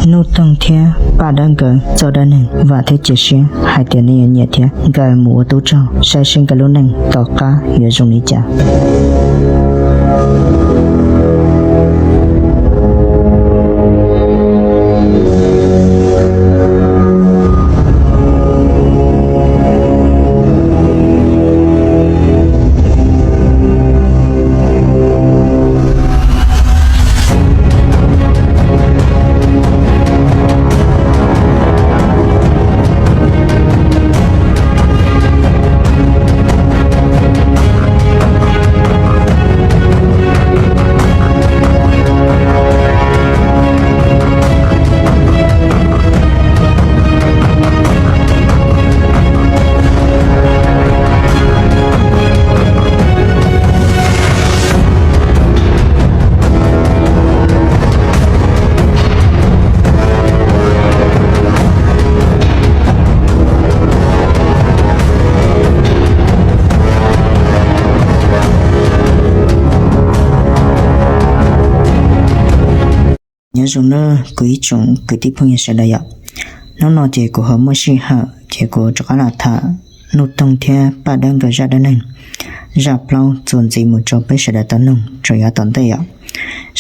Nuj Toog thiab Paj Dawb nkawd txoj dab neeg vam thiab cia siab hais tias nej yuav nyiam thiab nkawd mus ua tub rog saib seb nkawd lub neej tom qab yuav zoo li cas. Nyob zoo nawb kuv ib tsoom kwv tij phooj ywg sawv daws yom. Hnub no ces kuv ho muaj sij hawm ces kuv rov qab los tham Nuj Toog thiab Paj Dawb nkawd zaj dab neeg, zaj plaub txuas ntxiv mus rau peb sawv daws tau mloog rau yav tom ntej yom.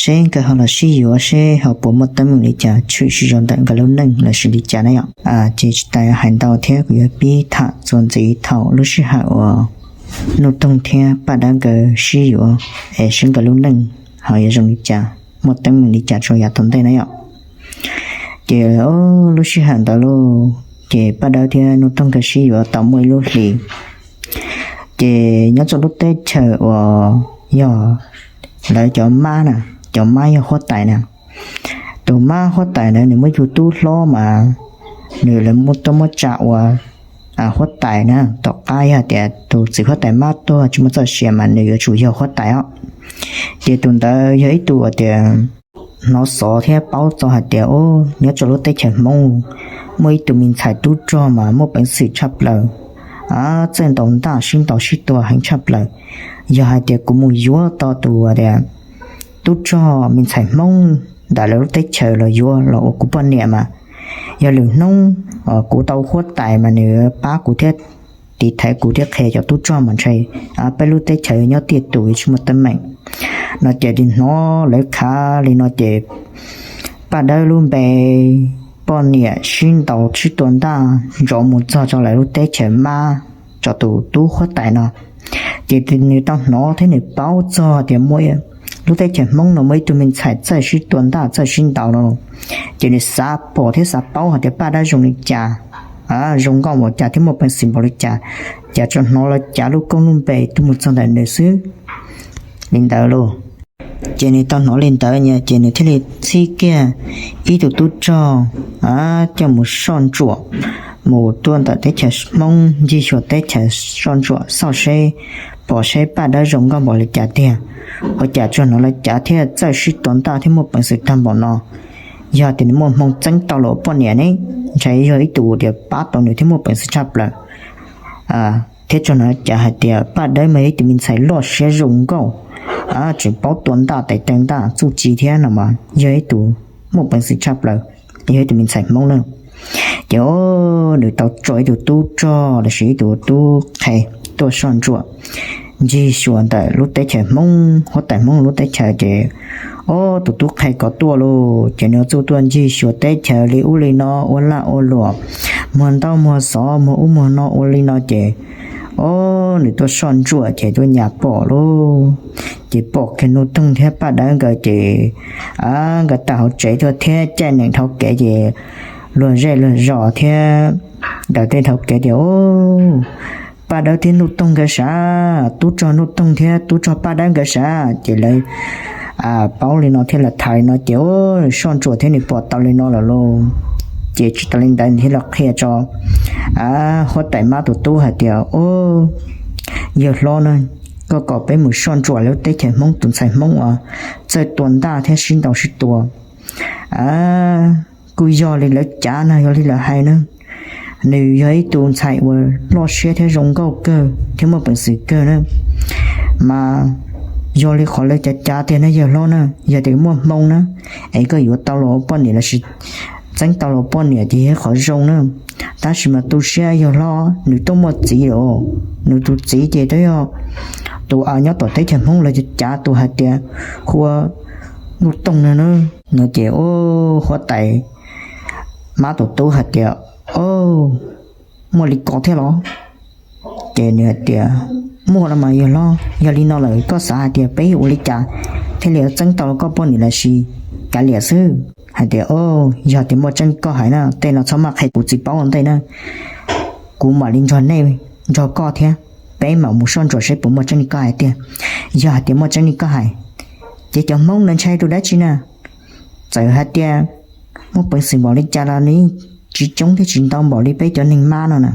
Seb nkawd ho los sib yuav seb ho puas muaj teeb meem li cas tshwm sim rau ntawm nkawd lub neej los sis li cas na yom. Ces tsis tas hais ntau thiab kuv yuav pib tham txuas ntxiv thaum lub sij hawm uas Nuj Toog thiab Paj Dawb nkawd sib yuav es seb nkawd lub neej ho yuav zoo li cas, muaj teeb meem li cas rau yav tom ntej na yom. Ces lub sij hawm ntawd lauj, ces Paj Dawb thiab Nuj Toog nkawd sib yuav tau muaj ib lub hlis, ces nyob rau lub teb chaws uas yog lawv cov mab na, cov mab yog huab tais na. Tus mab huab tais ntawd nws muab yug tub hlob mas nws lawv muab tuaj muab tsa ua huab tais na. Tom qab yog tias tus txiv huab tais mab tuag tsis muaj txoj sia mas nws yuav tsum yog huab tais os. Ces tus ntawd yog ib tug uas tias hnov xov thiab paub txog hais tias, o, nyob rau lub teb chaws Hmoob muaj ib tug me ntxhais tub rog mas muaj peev xwm tshaj plaws, txawj ntaus ntaj sib ntaus sib tua heev tshaj plaws. Yog hais tias kuv mus yuav tau tus uas tias tub rog me ntxhais Hmoob ntawm lawv lub teb chaws los yuav los ua kuv poj niam mas, yog lwm hnub kuv tau huab tais mas nws pab kuv thiab tiv thaiv kuv thiab qhia cov tub rog mas ntshai peb lub teb chaws nyob tiaj tus tsis muaj teeb meem no. Ces hnov lawv khav li no ces Paj Dawb lub npe poj niam sib ntaus sib tua ntaj nrov mus txog rau lawv lub teb chaws mab, rau tus tub huab tais no. Ces nws tau hnov thiab nws paub txog tias muaj lub teb chaws Hmoob no muaj ib tug me ntxhais txawj sib tua ntaj txawj sib ntaus no, ces nws xav pom thiab xav paub hais tias Paj Dawb zoo li cas, zoo nkauj npaum cas thiab muaj peev xwm npaum li cas, cas tsuas hnov lawv cav lub koob lub npe tuaj mus txog ntawm nws xwb li ntawd lauj. Ces nws tau hnov li ntawd na ces nws thiaj li txib kiag ib tug tub rog coj mus soj ntsuam, mus tuaj ntawm teb chaws Hmoob ncig xyuas teb chaws soj ntsuam xauj seb, pom seb Paj Dawb zoo nkauj npaum li cas tiag, ua cas tsuas hnov lawv cav thiab txawj sib tua ntaj thiab muaj peev xwm tag npaum no. Yog tias nws muaj hmoo txeeb tau los ua poj niam ne, ntshai yog ib tug tias pab tau nws thiab muaj peev xwm tshaj plaws. Thiab tsuas hnov cav hais tias Paj Dawb mas yog ib tug me ntxhais loj siab zoo nkauj, tseem paub tua ntaj tes taw ntaj txuj ci thiab no mas yog ib tug muaj peev xwm tshaj plaws, yog ib tug me ntxhais Hmoob na. Ces nws tau tso ib tug tub rog lossis ib tug tub qhe tuaj soj ntsuam ncig xyuas ntawm lub teb chaws Hmoob, huab tais Hmoob lub teb chaws ces, o, tus tub qhe ko tuaj lauj, ces nws txawm tuaj ncig xyuas teb chaws li ub li no ua laj ua luam, muag ntaub muag xov muag ub muag no ua li no ces, o, nws tuaj soj ntsuam ces tuaj nyas pom lauj. Ces pom kiag Nuj Toog thiab Paj Dawb nkawd ces nkawd tawm hauv tsev tuaj thiab caij nees dhau kev ces luag zej luag zos thiab ntawm tej dhau kev tias, o, Paj Dawb thiab Nuj Toog nkawd sav, tub rog Nuj Toog thiab tub rog Paj Dawb nkawd sav. Ces lawv paub li no thiab lawv tham li no ces, o, soj ntsuam thiab nws pom tau li no lawm lauj. Ces tsis tas li ntawd nws thiaj los qhia rau huab tais mab tus tub hais tias, o, yawg hlob na, koj kom peb mus soj ntsuam lub teb chaws Hmoob tus ntxhais Hmoob uas txawj tua ntaj thiab sib ntaus sib tua. Kuj yog li lawv cav na, yog li lawv hais na, nws yog ib tug ntxhais uas loj siab thiab zoo nkauj kawg thiab muaj peev xwm kawg na. Mas yog li qhov lawv cav cav tiag na yawg hlob na, yog tias muaj hmoo na, es koj yuav tau los ua poj niam lossis txeeb tau los poj niam ces yog qhov zoo na. Tab sis mas tu siab yawg hlob nws twb muaj txiv lawm, nws tus txiv ces twb yog tus nyob tom teb chaws Hmoob, lawv cav tus hais tias hu ua Nuj Toog no na. No ces huab tais mab tus tub hais tias, O, muaj li ko thiab los? Ces nws hais tias, Muaj no mas yawg hlob, yog li no lawm koj xav hais tias peb ua li cas thiaj li txeeb tau koj poj niam los sis kav liam xwb? Hais tias, O, yog tias muaj tseeb li koj hais na, tej no txhob maj qhia kuv txiv paub ua ntej na, kuv mam li nrog nej, nrog koj thiab, peb mam mus soj ntsuam seb puas muaj tseeb li koj hais tiag. Yog hais tias muaj tseeb li koj hais, ces cov Hmoob no ntshai tus dab tsi na? Txawm hais tias muaj peev xwm npaum li cas los nws tsis coob thiab tsis ntau npaum li peb cov neeg mab no na.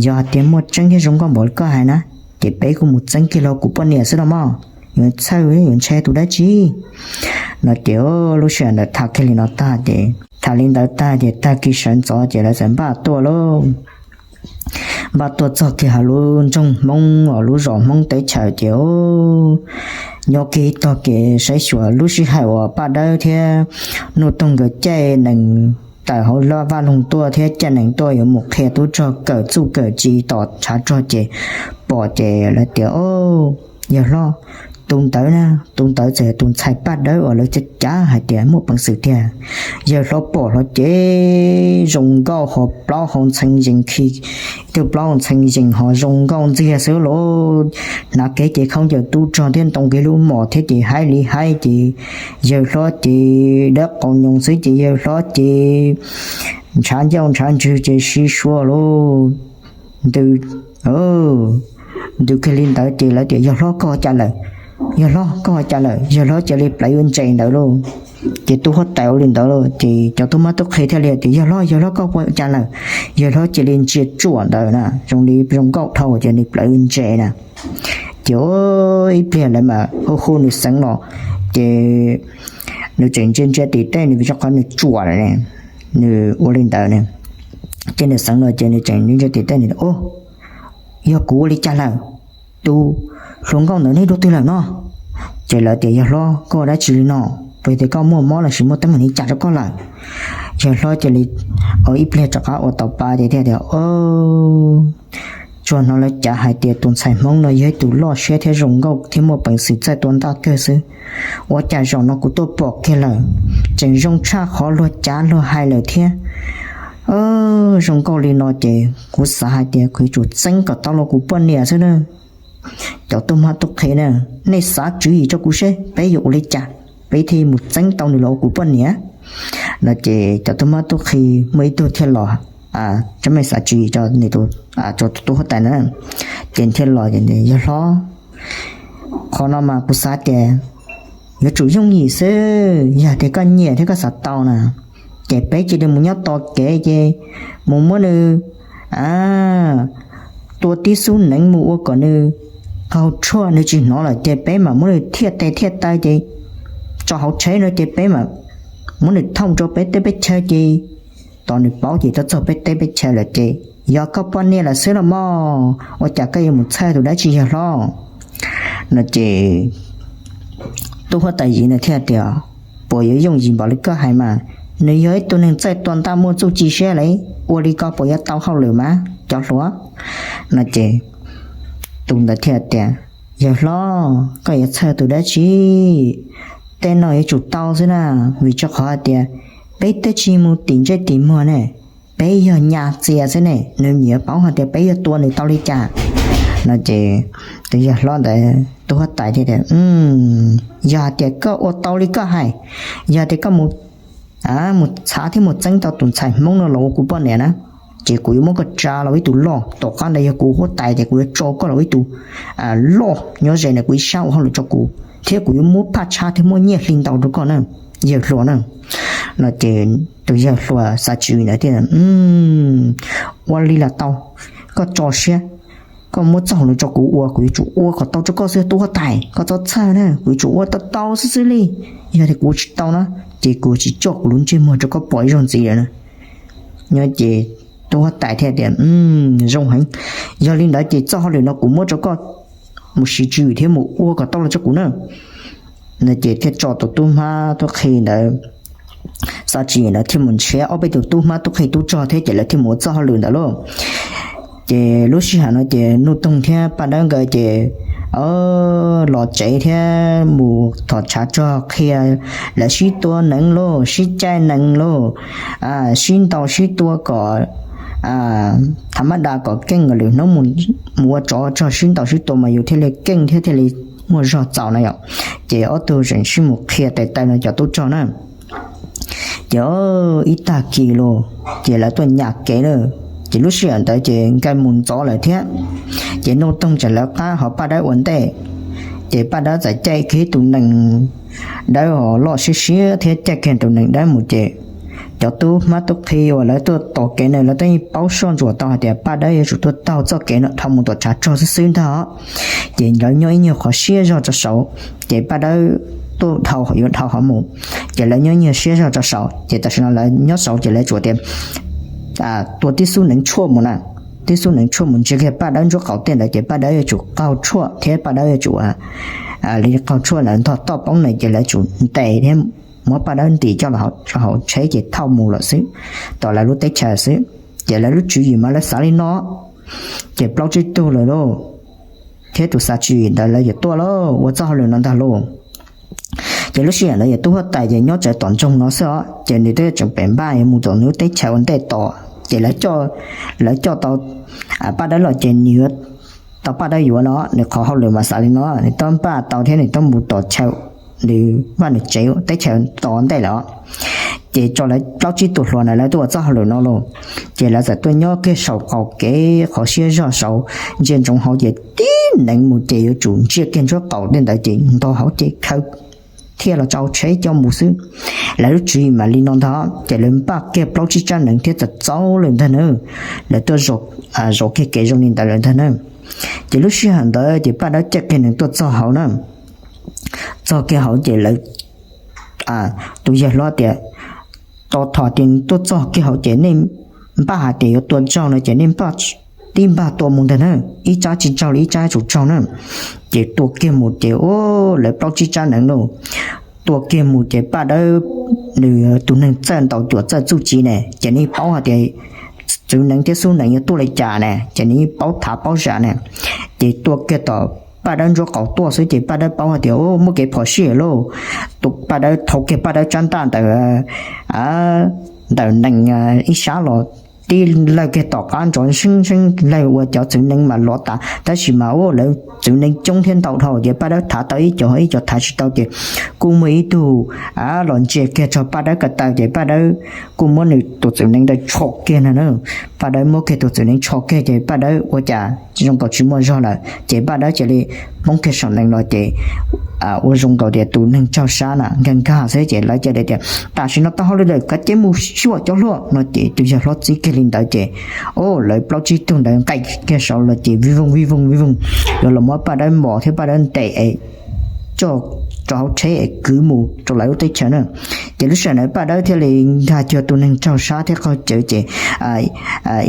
Yog hais tias muaj tseeb thiab zoo nkauj npaum li koj hais na, ces peb kuj mus txeeb kiag los kuv poj niam xwb los mas, yuav txhawj yuav ntshai tus dab tsi? No ces lub sij hawm ntawd tham kiag li no tag ces tham li ntawd tag ces tag kis sawv ntxov ces lawv txawm npaj tuaj lauj. Npaj tuaj txog kiag hauv lub nroog Hmoob, lub zos Hmoob teb chaws ces nyob kiag ib tog kev saib xyuas lub sij hawm uas Paj Dawb thiab Nuj Toog nkawd caij nees tawm hauv Vaj Loog tuaj thiab caij nees tuaj yuav mus qhia tub rog kawm txuj kawm ci tom tshav rog ces pom ces lawv tias, O, yawg hlob, tus ntawd na, tus ntawd txawm yog tus ntxhais Paj Dawb uas lawv cav cav hais tias muaj peev xwm tiag. Yawg hlob pom hlo ces zoo nkauj ho plaub hau ntxhee yees khi, ib tug plaub hau ntxhee yees ho zoo nkauj ntxiag xwb lauj. Hnav kiag cev khaub ncaws tub rog thiab ntoo kiag lub mom thiab ces haib li haib ces yawg hlob ces dawb qaus nyoos xwb ces yawg hlob ces ntshav ncauj ntshav ntswg ces sib suab lauj. Ntws, ntws kiag li ntawd ces lawv tias, Yawg hlob koj ua cas lawm? Yawg hlob koj ua cas lawm? Yawg hlob cia li plawv yuav ntses ntawd lauj. Ces tub huab tais ua li ntawd lauj ces cov tub mab tub qhe thiaj li tias, Yawg hlob, yawg hlob koj ua cas lawm? Yawg hlob cia li ntsia tsuam ntawd na, zoo li zoo nkauj dhau cia li plawv yuav ntses na. Ces ib pliag lawv mas hu hu nws xeev los, ces nws tseem ntsia ntsia tim tej nws vim rau qhov nws tsuam lawm ne, nws ua li ntawd ne. Ces nws xeev los ces nws tseem ntsia tim tej nws, O, yog kuv ua li cas lawm? Tus hluas nkauj ntawd neb dua twg lawm no? Ces lawv tias, Yawg hlob, koj ua dab tsi li no? Puas yog tias koj muaj mob los sis muaj teeb meem li cas rau koj lawm? Yawg hlob cia li ib pliag rov qab ua tau pa ces thiaj tias, Tsuas hnov lawv cav hais tias tus ntxhais Hmoob no yog ib tug loj siab thiab zoo nkauj thiab muaj peev xwm txawj tua ntaj kawg xwb. Ua cas zaum no kuv tuaj pom kiag lawm, tseem zoo tshaj qhov luag cav luag hais lawm thiab. Zoo nkauj li no ces kuv xav hais tias kuv yuav tsum txeeb kom tau los kuv poj niam xwb na. Cov tub mab tub qhe na, nej xav tswv yim rau kuv seb peb yuav ua li cas peb thiaj mus txeeb tau nws los ua kuv poj niam. No ces cov tub mab tub qhe muaj ib tug thiaj los, tseeb meej xav tswv yim rau nws, rau tus tub huab tais na, ces thiaj los, Yawg hlob, qhov no mas kuv xav tias yuav tsum yooj yim xwb, yog tias koj nyiam thiab koj xav tau na, ces peb cia li mus nyob tos kev ces mus muab nws tua tib xub neev mus ua kom nws qaug tshuaj nws tsis hnov lawm ces peb mam muab nws thiaj tes thiaj taw ces tso hauv tsheb no ces peb mam muab nws thooj rau peb teb peb chaw ces tos nws paub ces tau txog peb teb peb chaw lawm ces yog koj poj niam lawm xwb los mog, ua cas koj yuav mus txhawj tus dab tsi yawg hlob? No ces tub huab tais Yiv ntawd thiaj tias, Puas yuav yooj yim npaum li koj hais mas? Nws yog ib tug neeg txawj tua ntaj muaj txuj ci siab li, ua li ko puas yuav tau hauj lwm mas cov hluas? No ces tus ntawd thiaj tias, Yawg hlob, koj yuav txhawj tus dab tsi? Tej no yuav tsum tau xwb na, vim rau qhov hais tias peb twb tsis mus tim ntsej tim muag ne, peb yog nyas txias xwb ne, nws nyiam paub hais tias peb yuav tua nws tau li cas. No ces tus yawg hlob ntawd, tus huab tais thiaj tias, Yog hais tias koj ua tau li koj hais, yog tias koj mus txhav thiab mus txeeb tau tus ntxhais Hmoob no los ua kuv poj niam na, ces kuv yuav muab koj tsa los ua ib tug loj. Tom qab ntawd yog kuv huab tais ces kuv yuav tso koj los ua ib tug loj nyob ze ntawm kuv ib sab ua hauj lwm rau kuv, thiab kuv yuav muab phaj tshab thiab muab nyiaj hli ntau rau koj na, yawg hluas na. No ces tus yawg hluas xav tswv yim ntawd thiaj, Ua li los tau, koj tso siab, koj muab txoj hauj lwm rau kuv ua, kuv yuav tsum ua kom tau rau koj xwb tub huab tais, koj txhob txhawj na, kuv yuav tsum ua tau tau xwb xwb li. Yog tias kuv tsis tau na, ces kuv tsis tso kuv lub ntsej muag rau koj pom ib zaug ntxiv lawm na. Nyob ces tub huab tais thiaj tias, Zoo heev, yog li ntawd ces txoj hauj lwm no kuv muab rau koj mus siv tswv yim thiab mus ua kom tau los rau kuv na. No ces thiaj tso tus tub hmab tub qhe ntawd Xav Tsis Yim ntawd thiaj mus nrhiav ob peb tus tub hmab tub qhe tub rog thiab ces lawv thiaj mus ua txoj hauj lwm ntawd lauj. Ces lub sij hawm no ces Nuj Toog thiab Paj Dawb nkawd ces los tsev thiab mus thov tshav rog qhia, lawv sib tua nees lauj, sib caij nees lauj, sib ntaus sib tua kom tham mab da kom keej, lwm hnub mus ua tsov rog sib ntaus sib tua mas yus thiaj li keej thiab thiaj li muaj zog txaus na yom. Ces ob tug tseem sib mus qhia tes taw no cov tub rog na. Ces ib tag kis los ces lawv tuaj nyam kev lawm. Ces lub sij hawm ntawd ces nkaus mus ntxov lawm thiab. Ces Nuj Toog tseem lawv qab ho Paj Dawb ua ntej. Ces Paj Dawb txawm caij kiag tus nees dawb ho loj siab siab thiab caij kiag tus nees dawb mus ces cov tub hmab tub qhe uas lawv tuaj tos kev na lawv twb yeej paub soj ntsuam tau hais tias Paj Dawb yuav tsum tuaj taug txoj kev no dhau mus tom tshav rog xwb xwb ntag. Ces lawv nyob ib nyuag qhov siab zog rau saud, ces Paj Dawb tuaj dhau yuav dhau hov mus, ces lawv nyob ib nyuag siab zog rau saud, ces tam sim no lawv nyob saud ces lawv tsuas tias tua tib xub nees tshuaj mus na, tib xub nees tshuaj mus ntsia kiag Paj Dawb ntsuab qaum tej ntawd ces Paj Dawb yuav tsum qaug tshuaj thiab Paj Dawb yuav tsum li qaug tshuaj ntawd ntog toj poob na ces lawv tsum ntes thiab muab Paj Dawb ntim coj los rau hauv tsheb ces thauj mus lawm xwb, tom lawv lub teb chaws xwb. Ces lawv lub tswv yim mas lawv xav li no, ces plaub tsib tug lawm lauj, thiab tus Xav Tsis Yim ntawd lawv yuav tuaj lauj, ua txoj hauj lwm no ntag lauj. Ces lub sij hawm ntawd yog tub huab tais ces nyob tsawv tom ntsoog no xwb os, ces nws twb tseem pem npaj yuav mus tom nws lub teb chaws ua ntej tos, ces lawv coj tau Paj Dawb los ces nws yuav tau Paj Dawb yuav no, nws qhov hauj lwm mas xav li no, nws twb npaj tau thiab nws twb mus tom chaw nws vaj nws tsev teb chaws tos ntej lawm os. Ces tso lawv plaub tsib tug hluas na lawv tuaj ua txoj hauj lwm no lauj, ces lawv txawm tuaj nyob kiag saum qaum kev qhov siab zog saud, ntsia ntsoov hauv ces tib nees mus ces yuav tsum ntsia kiag ntsuab qaum tej ntawd ces ntog hauv ces khaws thiaj los tso tsheb coj mus xwb. Lawv lub tswv yim mas li no ntag, ces lawv npaj kiag plaub tsib tsab nees thiab txawm txaus lawm ntag na, lawv tuaj zov kiag kev zoo li ntawd lawm ntag na. Ces lub sij hawm ntawd ces Paj Dawb caij kiag nees tuaj txog hauv na, txog kiag hauv ces lawv tus yawg hlob tias, tos thaum tias tuaj txog kiag hauv ces nej npaj hais tias yuav tua zaug no ces nej npaj tib npaj tua mus ntag na, ib tsab tsis tsaug li ib tsab tsum tsaug na. Ces tua kiag mus ces lawv plaub tsib tsab nees lauj, tua kiag mus ces Paj Dawb nws tus neeg txawj ntaus cuam txawj txuj ci ne ces nws paub hais tias txwv nees thiab xub nees yuav tuaj li cas ne ces nws paub thav paub zam ne. Ces tua kiag tom Paj Dawb ntsuab qaum tuaj xwb ces Paj Dawb paub hais tias muaj kev phom sij lauj. Tus Paj Dawb thau kiag Paj Dawb tsab ntaj ntawm ntawm nees ib sab los tib lawg kiag tom qab ntsov seeb seeb lawg ua cov txwv nees mas lov tas tab sis mas lawv txwv nees coob thiab ntau dhau ces Paj Dawb thav tau ib co ib co thav tsis tau ces kuj muaj ib tug los ntsia kiag txog Paj Dawb ko taw ces Paj Dawb kuj muab nws tus txwv nees ntawd tsho kiag no na. Paj Dawb muab kiag tus txwv nees tsho kiag ces Paj Dawb ua cas zoo nkaus tsis muaj zog lawm ces Paj Dawb cia li poob kiag saum nees los ces ua zoo nkaus tias tus neeg tsaug sab na nkag nkag xwb ces lawv cia li tias tam sim no tau hauj lwm lawm kav tsij mus sib vam cov hluas no ces tus yawg hlob txib kiag li ntawd ces lawv plaub tsib tug ntawd nqis kiag saud los ces vij voog vij voog vij voog yuav los muab Paj Dawb npos thiab Paj Dawb ntes es coj rau hauv tsheb es kwv mus rau lawv lub teb chaws na. Ces lub sij hawm ntawd Paj Dawb thiaj li nkag cuag tus neeg tsaug sab thiab qaug cawv ces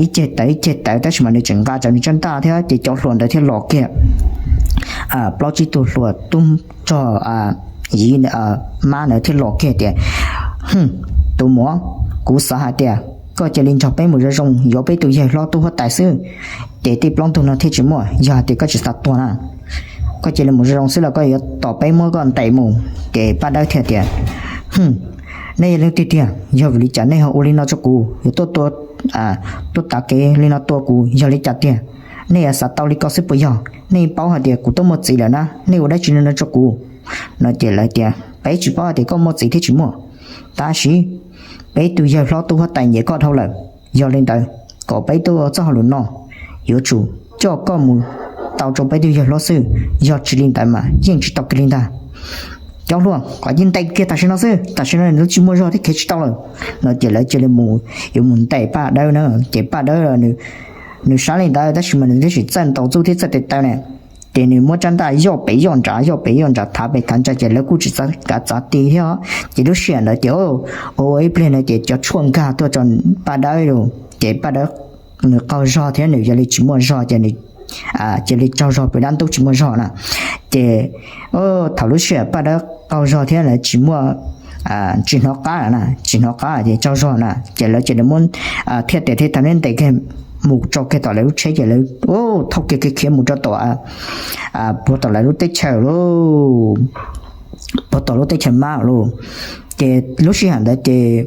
ib ceg tawv ib ceg tawv tab sis mas nws tseem nqa tsawv nws tsab ntaj thiab ces cov hluas ntawd thiaj los kiag. Plaub tsib tug hluas tub rog Yiv mab ntawd thiaj los kiag tias, tus muam, kuv xav hais tias koj cia li nrog peb mus zoo zoo yuav peb tus yawg hlob tub huab tais xwb, ces tej plaub ntug no thiaj tsis muaj. Yog hais tias koj tsis xav tuag na, koj cia li mus zoo zoo xwb los koj yuav tos peb muab koj ntes mus. Ces Paj Dawb thiaj tias, nej yog leej twg tiag? Yog vim li cas nej ho ua li no rau kuv, yuav tuaj tua, tuaj tav kev li no tua kuv yog li cas tiag? Nej yuav xav tau li ko xwb puas yog? Nej paub hais tias kuv twb muaj txiv lawm na, nej ua dab tsi li no rau kuv? No ces lawv tias peb tsis paub hais tias koj muaj txiv thiab tsis muaj, tab sis peb tus yawg hlob tub huab tais nyiam koj dhau lawm. Yog li ntawd kom peb tuaj ua txoj hauj lwm no, yuav tsum coj koj mus tau rau peb tus yawg hlob xwb, yog tsis li ntawd mas yeej tsis tau kiag li ntag. Cov hluas, kom cia ntes kiag tam sim no xwb, tam sim no nws tsis muaj zog thiab khiav tsis tau lawm. No ces lawv cia li mus, yuav mus ntes Paj Dawb na, ces Paj Dawb nws sab li ntawd tab sis mas nws twb tsis txawj ntaus txuj thiab txawj tes taw ne, ces nws muab tsab ntaj yoj pem yoj nrad yoj pem yoj nrad thav pem thav nrad ces lawv kuj tsis kav txav ti thiab. Ces lub sij hawm ntawd ces ua ua ib pliag no ces cov tshuaj nkag tuaj rau Paj Dawb lawm ces Paj Dawb nws qaug zog thiab nws cia li tsis muaj zog ces nws cia li tsaug zog pem dab ntub tsis muaj zog na. Ces thaum lub sij hawm Paj Dawb qaug zog thiab lawv tsis muaj tsis hnov qab na, tsis hnov qab ces tsaug zog na. Ces lawv cia li muab thiaj tes thiab thav neb ntes kiag mus tso kiag tom lawv lub tsheb ces lawv thauj kiag khiav khiav mus rau tom puag tom lawv lub teb chaws lauj, puag tom lub teb chaws Mab lauj. Ces lub sij hawm ntawd ces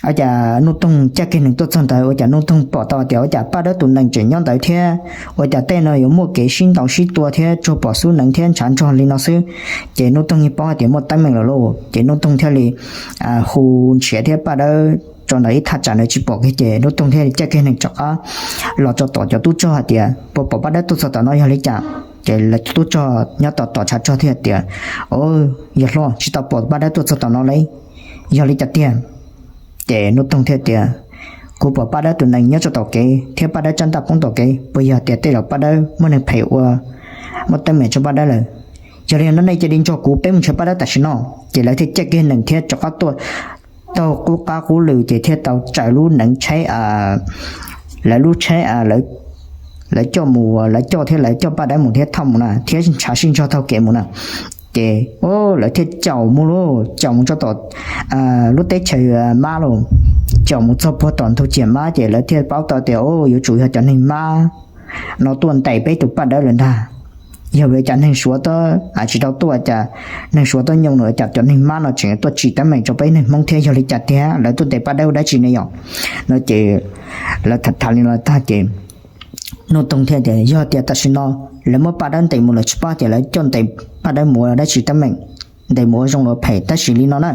ua cas Nuj Toog caj kiag nees tuaj txog ntawd ua cas Nuj Toog pom tau tias ua cas Paj Dawb tus nees tseem nyob ntawd thiab, ua cas tej no yuav muaj kev sib ntaus sib tua thiab tsuag pom xub nees thiab ntshav ntsog li no xwb. Ces Nuj Toog yeej paub hais tias muaj teeb meem lawm lauj, ces Nuj Toog thiaj li hu nrhiav thiab Paj Dawb tso ntawm ib thaj tsam ntawd tsis pom kiag ces Nuj Toog thiaj li caj kiag nees rov qab los tso tom cov tub rog hais tias puas pom Paj Dawb tuaj txog tom no yog li cas. Ces lawv tub rog nyob tom tom tshav rog thiaj tias, Yawg hlob, tsis tau pom Paj Dawb tuaj txog tom no li, yog li cas tiag? Ces Nuj Toog thiaj tias, Kuv pom Paj Dawb tus nees nyob rau tom kev thiab Paj Dawb tsab ntaj poob tom kev, puas yog tias tej zaum Paj Dawb muaj neeg phem ua muaj teeb meem rau Paj Dawb lawm? Yog li no nej cia li nrog kuv peb mus nrhiav Paj Dawb tam sim no. Ces lawv thiaj caj kiag nees thiab rov qab tuaj taug qub qab qub lw ces thiaj tau tsaws lub neev tsheb, lawv lub tsheb lawv coj mus, lawv coj thiab lawv coj Paj Dawb mus thiab thauj mus na thiab ntshav sib ntsog taug kev mus na. Ces lawv thiaj caum mus lauj, caum mus txog tom lub teb chaws Mab lauj, caum mus txog puag tom ntug ciam Mab ces lawv thiaj paub tau tias yuav tsum yog cov neeg Mab no tuaj ntes peb tus Paj Dawb lawm ntag. Yog vim cas neeg Suav tsis tau tuaj, cas neeg Suav tuaj nyooj no cas cov neeg Mab no tseem tuaj tsim teeb meem rau peb neeg Hmoob thiab, yog li cas tiag lawv tuaj ntes Paj Dawb ua dab tsi ne yom? No ces lawv tham tham li no tag ces Nuj Toog thiaj tias yog tias tam sim no lawv muab Paj Dawb ntes mus lawm tsis paub tias lawv coj ntes Paj Dawb mus ua dab tsi teeb meem, ntes mus ua zoo los phem, tab sis li no na,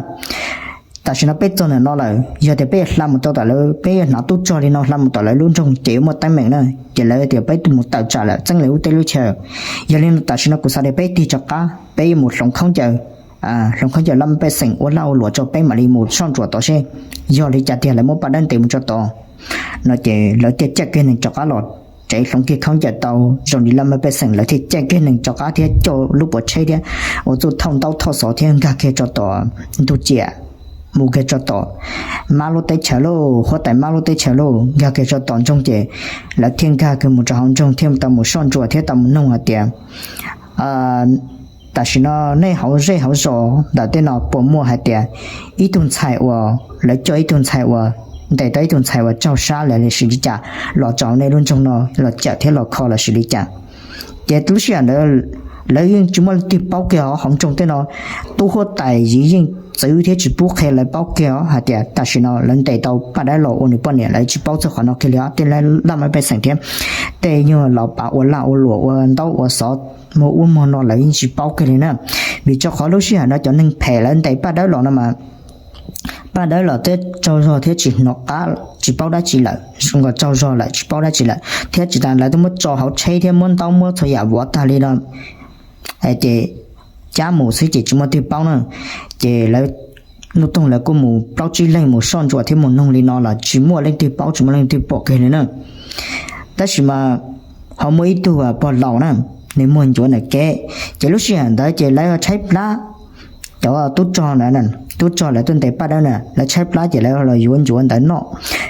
tam sim no peb txog ntawm no lawm, yog tias peb yuav hla mus rau tom lawv, peb yuav hnav tub rog li no hla mus tom lawv lub nroog ces yuav muaj teeb meem na. Ces lawv tias peb mus tawm tsam lawm txeeb lawv lub teb lub chaw. Yog li no tam sim no kuv xav tias peb tig rov qab, peb yuav mus hloov khaub ncaws, hloov khaub ncaws laj mej pej xeem ua laj ua luam rau peb mam li mus soj ntsuam tod seb yog li cas tiag lawv muab Paj Dawb ntes mus tso tod. No ces lawv thiaj caj kiag nees rov qab los tsev hloov kiag khaub ncaws tau zoo li laj mej pej xeem, lawv thiaj caj kiag nees rov qab thiab coj lub puas tsheb thiab ua txuj thauj ntaub thauj xov thiab nkag kiag tso tom ntug ciam, mus kiag tso tom Mab lub teb chaws lauj, huab tais Mab lub teb chaws lauj, nkag kiag tso tom nroog ces lawv thiaj nkag kiag mus rau hauv nroog thiaj tau mus soj ntsuam thiab tau mus noog hais tias tam sim no nej hauv zej hauv zos ntawm tej no puas muaj hais tias ib tug ntxhais uas lawv coj ib tug ntxhais uas ntes tau ib tug ntxhais uas tsaug sab lawm los sis li cas los rau nej lub nroog no los cawm thiab los kho los sis li cas? Ces lub sij hawm ntawd lawv yeej tsis muaj leej twg paub kiag os, hauv nroog tej no tub huab tais yim yeej txwv thiab tsis pub qhia lawv paub kiag os hais tias tam sim no lawv ntes tau Paj Dawb los ua nws poj niam, lawv tsis paub txog qhov no kiag li os. Tej laj mej pej xeem thiab tej nyuag laus pav ua laj ua luam ua ntaub ua xov muag ub muag no lawv yeej tsis paub kiag li na. Vim rau qhov lub sij hawm no cov neeg phem lawv ntes Paj Dawb los no mas Paj Dawb los twb tsaug zog thiab tsis hnov qab tsis paub dab tsi lawm, zoo nkaus tsaug zog lawm tsis paub dab tsi lawm thiab tsis tas lawv twb muab tso hauv tsheb thiab muab ntaub muab txhua yam vov tag li no, ces cab mus xwb ces tsis muaj twg paub na. Ces lawv Nuj Toog lawv kuj mus plaub tsib leeg mus soj ntsuam thiab mus noog li no los tsis muaj leej twg paub tsis muaj leej twg pom kiag li na. Tab sis mas ho muaj ib tug pog laus na, nws muag ncuav ntawm kev, ces lub sij hawm ntawd ces lawv tshaib plab, cov tub rog ntawd, tub rog lawv tuaj ntes Paj Dawb na lawv tshaib plab ces lawv los yuav ncuav ntawd noj.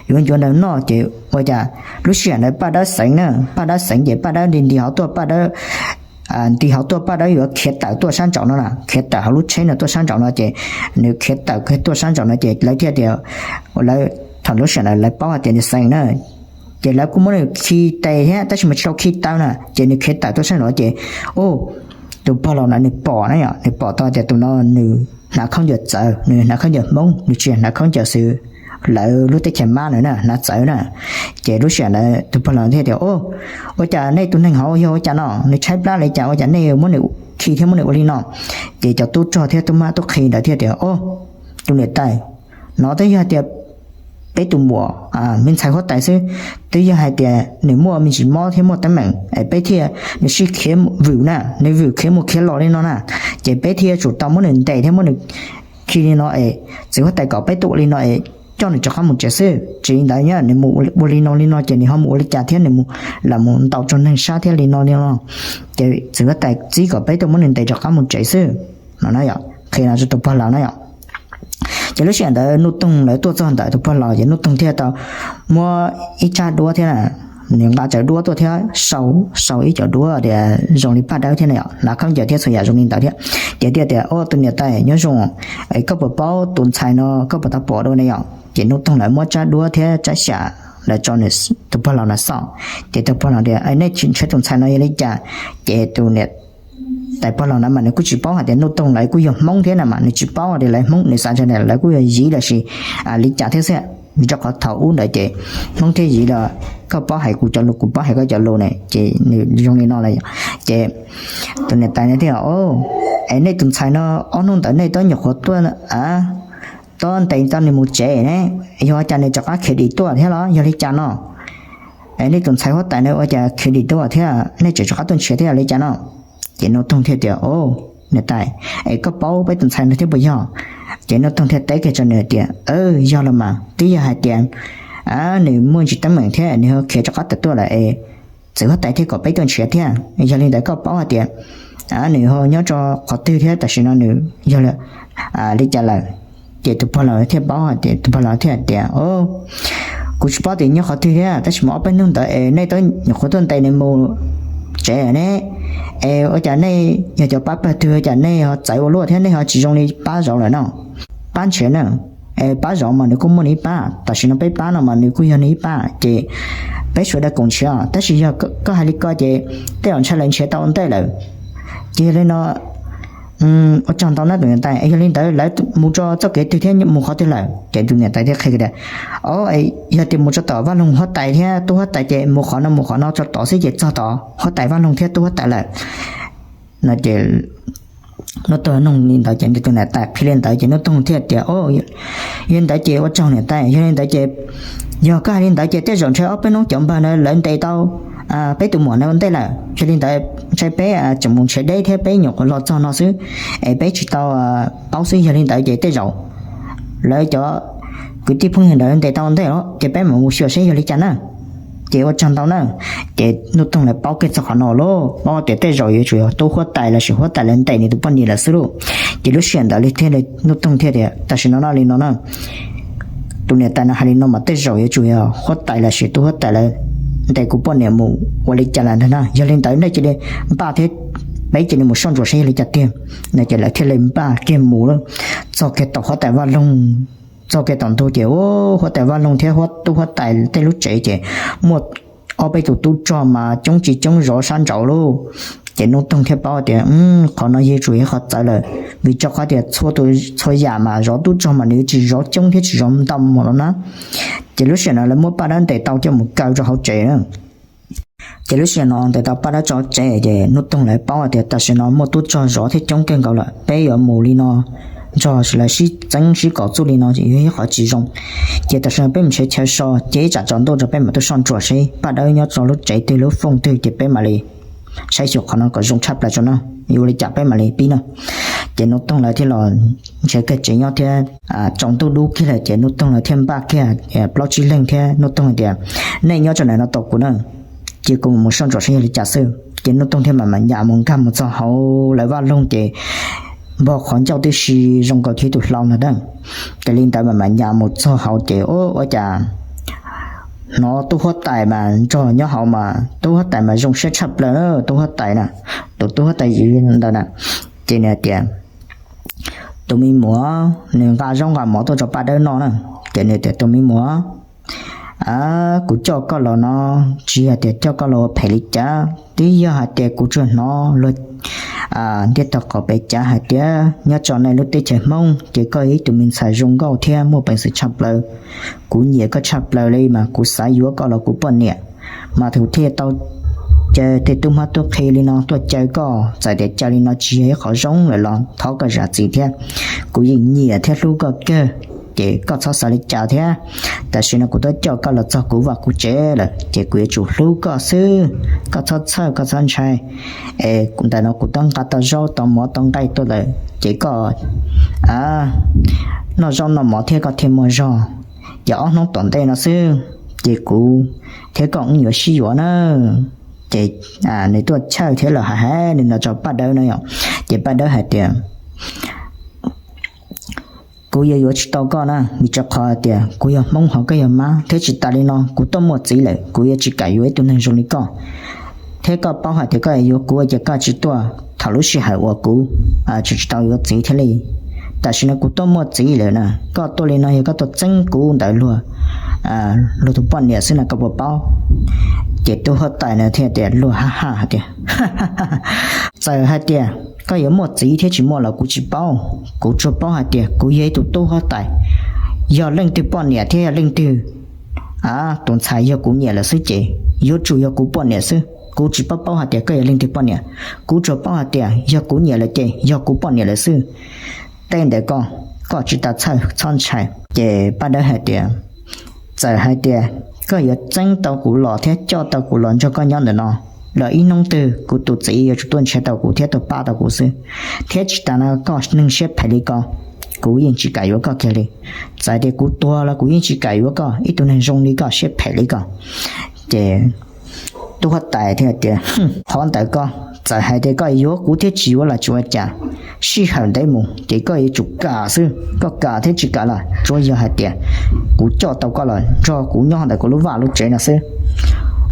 Yuav ncuav ntawd noj ces ua cas lub sij hawm ntawd Paj Dawb xeev na, Paj Dawb xeev ces Paj Dawb nti nti hauv tuaj, Paj Dawb nti hauv tuaj Paj Dawb yuav khiav tawm tuaj sab nraum no na, khiav tawm hauv lub tsheb no tuaj sab nraum no ces nws khiav tawm tuaj sab nraum no ces lawv thiaj tias, lawv thaum lub sij hawm ntawd lawv paub hais tias nws xeev na, ces lawv kuj muab nws khi tes thiab tab sis mas tsis tau khi tau na ces nws khiav tawm tuaj sab nraum ces tus pog laus na nws pom na yom, nws pom tau tias tus no nws hnav khaub ncaws txawv, nws hnav khaub ncaws Hmoob, nws tsis hnav khaub ncaws xwb lawv lub teb chaws Mab na, hnav txawv na. Ces lub sij hawm ntawd tus pog laus thiaj tias, Ua cas nej tus neeg hauv yog ua cas no, nws tshaib plab li cas ua cas nej muab nws khi thiab muab nws ua li no? Ces cov tub rog thiab tub mab tub qhe ntawd thiaj tias, Tus niam tais, no twb yog hais tias peb tus muam me ntxhais huab tais xwb, twb yog hais tias nws muaj me ntsis mob thiab muaj teeb meem es peb thiaj, nws sib khiav vwm na, nws vwm khiav mus khiav los li no na, ces peb thiaj yuav tsum tau muab nws ntes thiab muab nws khi li no es txiv huab tais kom peb tuaj ua li no es coj nws rov qab mus tsev xwb. Tsis li ntawd nyob nws mus ua li no li no ces nws ho mus ua li cas thiab nws mus lam mus ntaus rau neeg sab thiab li no li no, ces txiv huab tais txib kom peb tuaj muab nws ntes rov qab mus tsev xwb no na yom, qhia no rau tus pog laus na yom. Ces lub sij hawm ntawd Nuj Toog lawv tuaj txog ntawm tus pog laus ces Nuj Toog thiaj tau muab ib tsab duab thiab nws nqa cov duab tuaj thiab sau, sau ib cov duab tias zoo li Paj Dawb thiab na yom, hnav khaub ncaws thiab txhua yam zoo li ntawd thiab. Ces thiaj tias, Au, tus niam tais nyob zoo, koj puas paub tus ntxhais no, koj puas tau pom dua ne yom? Ces Nuj Toog lawv muab tsab duab thiab tsab xyam lawv tso tus pog laus no xauj. Ces tus pog laus tias, Nej ntshe tus ntxhais no yog li cas? Ces tus niam tais pog laus na mas nws kuj tsis paub hais tias Nuj Toog lawv kuj yog Hmoob thiab na mas nws tsis paub tias lawv Hmoob, nws xav tias lawv kuj yog Yiv los sis li cas thiab xwb. Vim rau qhov thaum ub ntawd ces Hmoob thiab Yiv los koj paub hais kuv cov lus, kuv paub hais koj cov lus ne, ces nws zoo li no lawm. Ces tus niam tais no thiaj, Es nej tus ntxhais no ob hnub ntawd nej twb nyuam qhuav tuaj, twb ntes tau nws mus tsev ne, yog ua cas nws rov qab khiav dim tuaj thiab los yog li cas no? Es nej tus ntxhais huab tais no ua cas khiav dim tuaj thiab nej tseem rov qab tuaj nrhiav thiab li cas no? Ces Nuj Toog thiaj tias, Au, niam tais, es koj paub peb tus ntxhais no thiab puas yog? Ces Nuj Toog thiaj teb kiag rau nws tias, Yog los mas, twb yog hais tias nws muaj ntsis teeb meem thiab nws ho khiav rov qab tawm tuaj lawm es txawm huab tais thiaj kom peb tuaj nrhiav thiab. Yog li ntawd koj paub hais tias nws ho nyob rau qhov twg thiab tam sim no nws yog li cas lawm? Ces tus pog laus thiaj paub, tus pog laus thiaj tias, Kuv tsis paub tias nyob qhov twg thiab, tab sis mas ob peb hnub ntawd es nej twb nyuam qhuav tuaj ntes nws mus tsev ne. Es ua cas nej yog cov pab pawg twg, ua cas nej ho txawv ua luaj thiab nej ho tsis zoo li pab zaum lawm no? Pab nrhiav na, es pab zaum mas nws kuj muaj nws ib pab, tam sim no peb pab no mas nws kuj yog nws ib pab, ces peb sawv daws koom nrhiav. Tab sis yog koj hais li ko ces tej zaum ntshai lawv nrhiav tau ua ntej lawm. Ces yog li no ua tsaug ntau na tus niam tais, yog li ntawd lawv mus rau txoj kev twg thiab mus qhov twg lawm? Ces tus niam tais thiaj qhia tias, Yog tias mus rau tom Vaj Loog huab tais thiab tub huab tais ces mus qhov no mus qhov no tso tod xwb ces txog tod huab tais Vaj Loog thiab tub huab tais lawm no. Ces Nuj Toog noog li ntawd ces tus niam tais qhia li ntawd ces Nuj Toog thiaj tias, Yog li ntawd ces ua tsaug niam tais, yog li ntawd ces, yog koj hais li ntawd ces tej zaum ntshai ob peb hnub cov npawg na lawv ntes tau peb tus muam na ua ntej lawm. Yog li ntawd ntshai peb tseem mus nrhiav deb thiab peb nyuam qhuav los txog no xwb es peb tsis tau paub xwb. Yog li ntawd ces tej zaum lawv cov kwv tij phooj ywg ntawd ntes tau ua ntej los ces peb mam mus xyuas seb yog li cas na. Ces ua tsaug ntau na. Ces Nuj Toog lawv paub kiag txog qhov no lauj, paub tias tej zaum yuav tsum yog tub huab tais los sis huab tais lawv ntes nws tus poj niam lawm xwb lauj. Ces lub sij hawm ntawd li thiaj li Nuj Toog thiaj tias, Tam sim no no li no na, tus niam tais no hais li no mas tej zaum yuav tsum yog huab tais los sis tub huab tais lawv ntes kuv poj niam mus ua li cas lawm ntag na. Yog li ntawd nej cia li npaj thiab peb cia li mus soj ntsuam seb yog li cas tiag no. Ces lawv thiaj li npaj kiag mus lawm, txog kiag tom huab tais Vaj Loog. Txog kiag tom ntug ces huab tais Vaj Loog thiab tub huab tais tej lub tsev ces muaj ob peb tus tub rog mas coob tsis coob zov sab nraud lauj. Ces Nuj Toog thiaj paub tias qhov no yeej tsuas yog qhov txawv lawm, vim rau qhov tias txhua yam mas zov tub rog mas nws tsis zov coob thiab tsis zov ntau mus los na. Ces lub sij hawm no lawv muab Paj Dawb ntes tau coj mus kaw rau hauv tsev na. Ces lub sij hawm no ntes tau Paj Dawb tso tsev ces Nuj Toog lawv paub tias tam sim no muaj tub rog zov thiab coob kawg nkaus lawm, peb yuav mus li no nrog lawv sib txeeb sib kom txuj li no ces yog ib qhov tsis zoo. Ces tam sim no peb mus nrhiav chaw so, ces ib tsam tsaus ntuj rau peb mam tuaj soj ntsuam seb Paj Dawb nyob rau lub tsev twg lub fooj twg ces peb mam li saib xyuas qhov no kom zoo tshaj plaws tso na, yuav ua li cas peb mam li pib na. Ces Nuj Toog lawv thiaj los nrhiav kiag tsev nyob thiab. Tsaus ntuj dub kiag lawm ces Nuj Toog lawv thiaj npaj kiag plaub tsib leeg thiab Nuj Toog hais tias, Nej nyob rau ntawm no tos kuv na, cia kuv mus soj ntsuam seb yog li cas xwb. Ces Nuj Toog thiaj mam mam nyas mus nkag mus txog hauv lawv vaj loog ces npog qhov ncauj tib si zoo nkaus li tus hlau ntag na. Ces li ntawd mam mam nyas mus txog hauv ces ua cas hnov tub huab tais mas nrog nyob hauv mas tub huab tais mas zoo siab tshaj plaws na, tub huab tais na, tus tub huab tais Yiv ntawd na. Ces nws tias, Tus me muam, nws nqa zaub nqa mov tuaj rau Paj Dawb noj na. Ces nws tias, Tus me muam, kuv coj koj los no tsis yog tias coj koj los ua phem li cas, twb yog hais tias kuv tsuas hnov luag ntiaj teb qhov pem cav hais tias nyob rau nej lub teb chaws Hmoob ces koj yog ib tug me ntxhais zoo nkauj thiab muaj peev xwm tshaj plaws. Kuv nyiam koj tshaj plaws li mas kuv xav yuav koj los kuv poj niam. Mas kuv thiaj tau caw tej tub hmab tub qhe li no tuaj caw koj, txawm tias caw li no tsis yog ib qhov zoo lawm los thov koj zam txim thiab. Kuv yeej nyiam thiab hlub koj kawg, ces koj txhob xav li cas thiab. Tam sim no kuv twb coj koj los txog kuv vaj kuv tsev lawm ces kuv yuav tsum hlub koj xwb. Koj txhob txhawj, koj txhob ntshai. Es ntawm no kuv twb nqa tau zaub tau mov tau nqaij tuaj lawm ces koj noj zaub noj mov thiab koj thiaj muaj zog. Ces ob hnub tom ntej no xwb ces kuv thiab koj wb yuav sib yuav na. Ces nws tuaj chawj thiab lawm hais hais li no rau Paj Dawb na yom. Ces Paj Dawb hais tias, Kuv yuav yuav tsis tau koj na, vim rau qhov tias kuv yog Hmoob ho koj yog Mab, thiab tsis tas li no kuv tuaj muaj txiv lawm, kuv yuav tsis kam yuav ib tug neeg zoo li koj. Thiab koj paub hais tias koj yuav yuav kuv ces koj tsis tuaj thaum lub sij hawm uas kuv tsis tau yuav txiv thiaj li. Tam sim no kuv tuaj muaj txiv lawm na, koj tuaj li no yog koj tuaj txeeb kuv ntawm luag, luag tus poj niam xwb no koj puas paub? Ces tub huab tais na thiaj tias luag ha ha hais tias, txawm hais tias koj yuav muaj txiv thiab tsis muaj los kuv tsis paub, kuv tsuas paub hais tias kuv yog ib tug tub huab tais, yog leej twg poj niam thiab yog leej twg tus ntxhais yog kuv nyiam lawm xwb ces yuav tsum yog kuv poj niam xwb. Kuv tsis paub paub hais tias koj yog leej twg poj niam, kuv tsuas paub hais tias yog kuv nyiam lawm ces yog kuv poj niam lawm xwb. Tej ntawd koj, koj tsis tas txhawj txhob ntshai. Ces Paj Dawb hais tias, txawm hais tias koj yuav txeeb tau kuv los thiab coj tau kuv los nrog koj nyob ntawm no, los ib hnub twg kuv tus txiv yuav tsum tuaj nrhiav tau kuv thiab tuaj pab tau kuv xwb. Thiab tsis tas no koj neeg siab phem li ko, kuv yeej tsis kam yuav koj kiag li. Txawm tias kuv tuag los kuv yeej tsis kam yuav koj, ib tug neeg zoo li koj, siab phem li ko. Ces tub huab tais thiaj tias, qhov ntawd koj, txawm hais tias koj yuav kuv thiab tsis yuav los tsis ua cas, sij hawm ntev mus ces koj yuav tsum kam xwb. Koj kam thiab tsis kam los tsuav yog hais tias kuv coj tau koj los nrog kuv nyob ntawm kuv lub vaj lub tsev no xwb,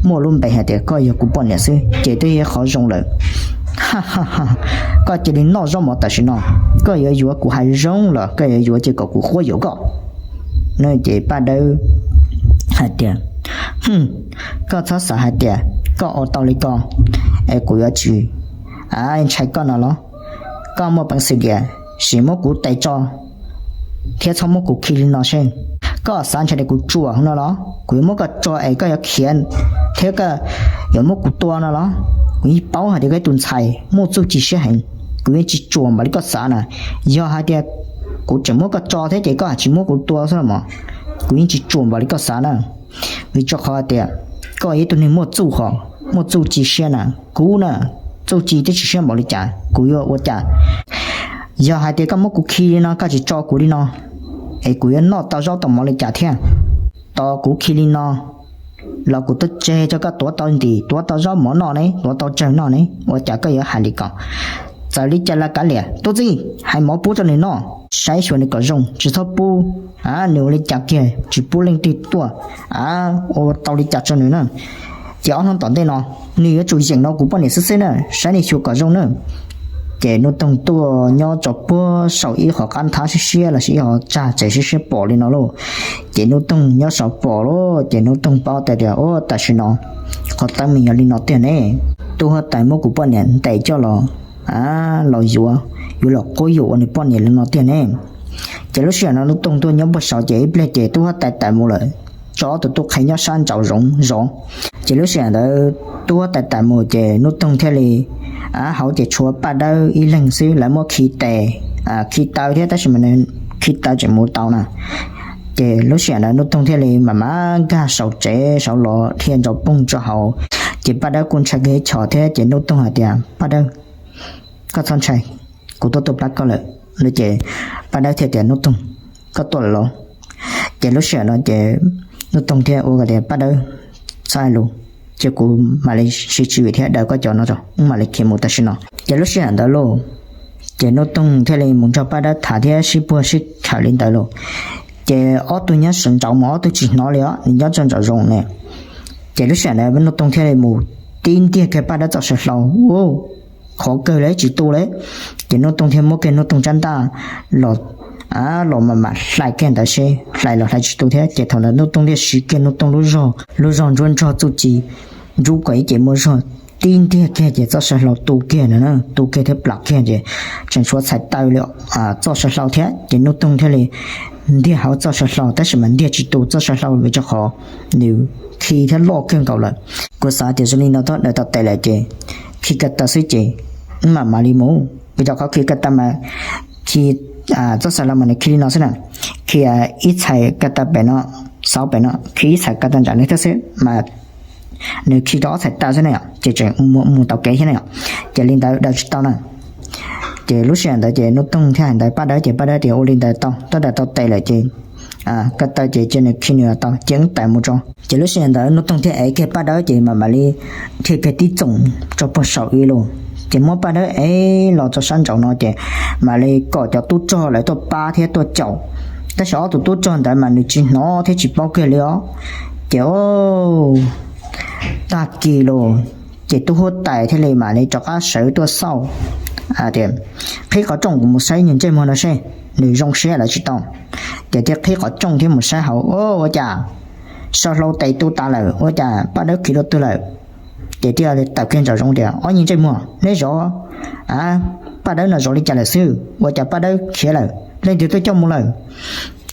muaj lub npe hais tias koj yog kuv poj niam xwb ces twb yog qhov zoo lawm. Koj cia li noj zaub mov tam sim no, koj yuav yuav kuv hais zoo los koj yuav yuav ces kom kuv quab yuam koj. No ces Paj Dawb hais tias, koj txhob xav hais tias koj ua tau li ko es kuv yuav tsis ntshai koj no los? Koj muaj peev xwm tias sim muab kuv tes tso thiab txhob muab kuv khi li no seb. Koj xav ntshai tias kuv tsuam no los? Kuv yuav muab koj tso es koj yuav khiav thiab koj yuav muab kuv tua no los? Kuv yeej paub hais tias koj ib tus ntxhais muaj txuj ci siab heev, kuv yeej tsis tsuam npaum li koj xav na. Yog hais tias kuv tseem muab koj tso thiab ces koj tsis muab kuv tua xwb los mas, kuv yeej tsis tsuam npaum li koj xav na. Vim rau qhov tias koj yog ib tug neeg muaj txuj hos muaj txuj ci siab na, kuv na txuj ci thiab txuj ci siab npaum li cas kuv yuav ua cas? Yog hais tias koj muab kuv khi li no koj tsis tso kuv li no, es kuv yuav noj tau zaub tau mov li cas thiab? Tos kuv khi li no los kuv twb tseg rau koj tuav tau ntim tuav tau zaub mov noj ne, tuav tau tsawg noj ne, ua cas koj yuav hais li ko? Txawm li cas los kav liam, tub txib, hais mov pub rau nws noj, saib xyuas nws kom zoo, tsis txhob pub nws ua li cas kiag, tsis pub leej twg tuaj ua tau li cas rau nws na. Ces ob hnub tom ntej no nws yuav tsum yeem no kuv poj niam xwb xwb na, saib nws xyuas kom zoo na. Ces Nuj Toog tuaj nyob tso puag saum ib qhov qab nthab siab siab lossis ib qhov tsag tsev siab siab pom li no lauj. Ces Nuj Toog nyob saud pom lauj, ces Nuj Toog paub tias, ua tam sim no qhov teeb meem yog li no tiag ne, tub huab tais muab kuv poj niam ntes coj los, los yuav, yuav los quab yuam ua nws poj niam li no tiag ne. Ces lub sij hawm no Nuj Toog tuaj nyob puag saud ces ib pliag ces tub huab tais tawm mus lawm, tso ob tug tub qhe nyob sab nraud zoov zov. Ces lub sij hawm ntawd tub huab tais tawm mus ces Nuj Toog thiaj li hauv ces tshuav Paj Dawb ib leeg xwb, lawv muab khi tes, khi taw thiab tab sis mas nws khi taw tseem mus tau na. Ces lub sij hawm ntawd Nuj Toog thiaj li mam mam nkag saum tsev saud los dhia ntsos poog rau hauv. Ces Paj Dawb kuj ntshai kiag ib chos thiab ces Nuj Toog hais tias, Paj Dawb, koj txhob ntshai, kuv tuaj tuaj plab koj lawm no. Ces Paj Dawb thiaj tias, Nuj Toog, koj tuaj lawm los? Ces lub sij hawm no ces Nuj Toog thiaj ua tias, Paj Dawb, txhob hais lus, ces kuv mam li sib tswv yim thiab daws koj cov no tso, wb mam li khiav mus tam sim no. Ces lub sij hawm ntawd lauj, ces Nuj Toog thiaj li mus nrog Paj Dawb tham thiab sib puag sib khawm li ntawd lauj. Ces ob tug nyob sawv nraud mas ob tug tsis hnov li os, nws nyob tso nraum zoov ne. Ces lub sij hawm ntawd Nuj Toog thiaj li mus tib ntiag kiag Paj Dawb txoj saw hlau, ua qhov kawg li tsis tu li. Ces Nuj Toog thiaj muab kiag Nuj Toog rab ntaj los, los mam mam hlais kiag ntawd seb hlais los hlais tsis tu thiab. Ces thaum ntawd Nuj Toog thiaj siv kiag Nuj Toog lub zog, lub zog ntsuab ntsog txuj ci, ntsub kom ib ce muaj zog, tib ntiag kiag ces txoj saw hlau tu kiag na, tu kiag thiab plam kiag ces tseem tshuav txhais taw li txoj saw hlau thiab. Ces Nuj Toog thiaj li ntiag hauv txoj saw hlau tab sis mas ntiag tsis tu txoj saw hlau vim rau qhov nws khi thiab loj kawg nkaus lawm. Kuv xav tias zoo li no thaum daws tau tes lawm ces khi ko taw xwb ces wb mam mam li mus, vim rau qhov khi ko taw mas khi txoj saw hlau mas nws khi li no xwb na, khi ib txhais ko taw pem no, xauv pem no, khi ib txhais ko taw nram no thiab xwb mas nws khi rau ob txhais taw xwb ne, ces tseem mus tau kev thiab ne. Ces li ntawd daws tsis tau na. Ces lub sij hawm ntawd ces Nuj Toog thiaj hais ntawd Paj Dawb ces Paj Dawb tias ua li ntawd tau, thaum daws tau tes lawm ces ko taw ces cia nws khi nws tau, ces wb tawm mus tso. Ces lub sij hawm ntawd Nuj Toog thiaj ev kiag Paj Dawb ces mam mam li dhia kiag tib txoom tso puag saum ib lus, Ces muab Paj Dawb ev los txog sab nraud no ces mam li kom cov tub rog lawv tuaj pab thiab tuaj caum. Tab sis ob tug tub rog ntawd mas nws tsis hnov thiab tsis paub kiag li os. Ces tag kis los ces tub huab tais thiaj li mam li rov qab sawv tuaj xauj tias, qhib qhov rooj kuv mus saib niag ntsej muag no seb nws zoo siab lawm tsis tau. Ces thiaj qhib qhov rooj thiab mus saib hauv, ua cas so hlau tes tu tas lawm, ua cas Paj Dawb khiav dua twg lawm. Ces thiaj tawm kiag ntawm zoov tias, ob niag ntsej muag, neb zov Paj Dawb no zov li cas lawm xwb, ua cas Paj Dawb khiav lawm, leej twg tuaj coj mus lawm?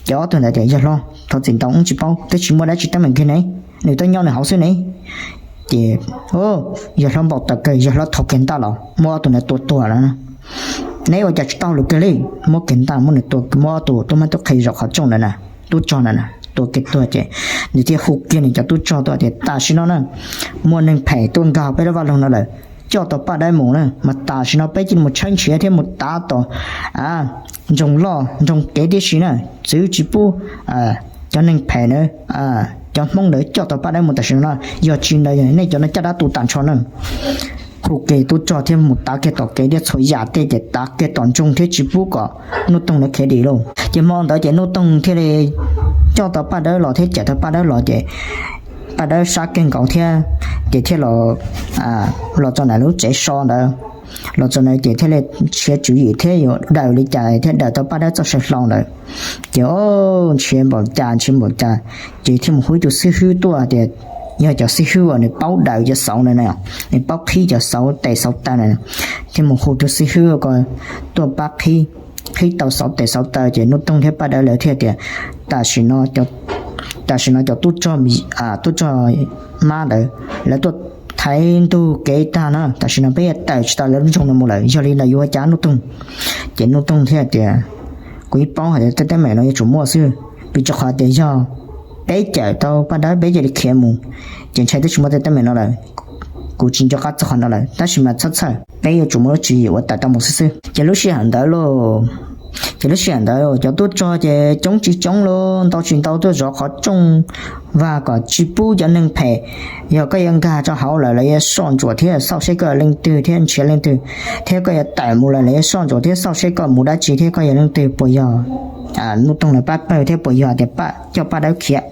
Ces ob tug ntawd tias, yawg hlob, thov txim ntau, wb tsis paub, twb tsis muaj dab tsi teeb meem kiag ne, nws tuaj nyob nws hauv xwb ne. Ces yawg hlob npau taws kawg, yawg hlob thau kiag ntaj los muab ob tug ntawd tua tuag lawm. Neb ua cas tsis tau lus kiag li, muab kiag ntaj muab nws tua, muab ob tug tub mab tub qhe zov qhov rooj ntawd na, tub rog ntawd na, tua kiag tuag ces nws thiaj hu kiag nws cov tub rog tuaj tias, tam sim no na, muaj neeg phem tuaj nkag peb lub vaj loog no lawm, coj tau Paj Dawb mus na, mas tam sim no peb cia li mus tshawb nrhiav thiab mus tav tom nroog loj nroog kev tib si na, txwv tsis pub cov neeg phem na, cov Hmoob ntawd coj tau Paj Dawb mus tam sim no, yog tsis ntawd nej cov no caj dab tu tas nrho na. Hu kiag tub rog thiab mus tav kiag tom kev thiab txhua yam tej ces tav kiag tom nroog thiab tsis pub kom Nuj Toog lawv khiav dim lauj. Ces hmo ntawd ces Nuj Toog thiaj li coj tau Paj Dawb los thiab cawm tau Paj Dawb los ces Paj Dawb sab kiag nkaus thiab ces thiaj los, los txog ntawm lub tsev so ntawd. Los txog ntawd ces thiaj li nrhiav tswv yim thiab yuav daws li cas thiaj daws tau Paj Dawb txoj saw hlau ntawd. Ces nrhiav npaum cas nrhiav npaum cas, ces thiaj mus hu ib tug xib hwb tuaj tias, yog cov xib hwb uas nws paub daws cov xauv na, nws paub qhib cov xauv tes xauv taw na, thiaj mus hu tus xib hwb ko tuaj pab qhib. Qhib tau xauv tes xauv taw ces Nuj Toog thiab Paj Dawb lawv thiaj tias, tam sim no cov tub rog, tub rog mab ntawd lawv tuaj thaiv ntug kev tag na, tam sim no peb yuav tawm tsis tau lawv lub nroog no mus lawm, yog li ntawd yuav ua cas Nuj Toog? Ces Nuj Toog thiaj tias, kuv yeej paub hais tias tej teeb meem no yuav tsum muaj xwb, vim rau qhov tias yog peb cawm tau Paj Dawb peb cia li khiav mus, ces ntshai twb tsis muaj tej teeb meem no lawm. Kuv tsis nco qab txog qhov no lawm, tab sis mas txhob txhawj, peb yuav tsum muaj lub tswv yim uas tawm tau mus xwb xwb. Ces lub sij hawm ntawd lauj, ces lub sij hawm ntawd cov tub rog ces coob tsis coob lauj, ntau tsis ntau tuaj zov qhov rooj vag kom tsis pub cov neeg phem, yog koj yuav nkag rau hauv lawm lawv yuav soj ntsuam thiab xauj seb koj yog leej twg thiab nrhiav leej twg, thiab koj yuav tawm mus lawm lawv yuav soj ntsuam thiab xauj seb koj mus dab tsi thiab koj yog leej twg, puas yog Nuj Toog lawv pab pawg thiab puas yog tias coj Paj Dawb khiav.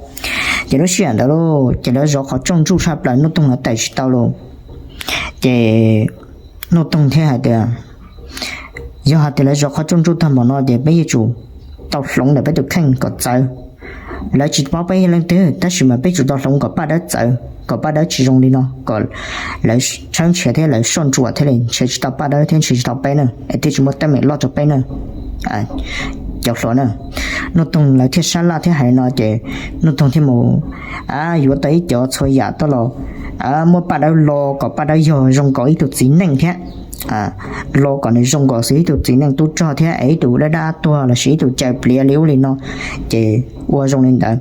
Ces lub sij hawm ntawd lauj, ces lawv zov qhov rooj ntsuj tshaj plaws, Nuj Toog lawv tawm tsis tau lauj. Ces Nuj Toog thiaj hais tias, yog hais tias lawv zov qhov rooj ntsuj tag npaum no ces peb yuav tsum tau hloov ntawm peb tus kheej kom txawv. Lawv tsis paub peb yog leej twg tab sis mas peb tsum tau hloov kom Paj Dawb txawv, kom Paj Dawb tsis zoo li no, kom lawv tshawb nrhiav thiab lawv soj ntsuam thiaj li nrhiav tsis tau Paj Dawb thiab nrhiav tsis tau peb na, es thiaj tsis muaj teeb meem loj rau peb na, cov hluas na. Nuj Toog lawv thiaj sab laj thiab hais no ces Nuj Toog thiaj mus yuav tau ib cov txhua yam tuaj los muab Paj Dawb lo kom Paj Dawb yog zoo nkaus ib tug txiv neej thiab, lo kom nws zoo nkaus xws ib tug txiv neej tub rog thiab es ib tug dab dab tuag lossis ib tug cawm pliav li ub li no, ces ua zoo li ntawd.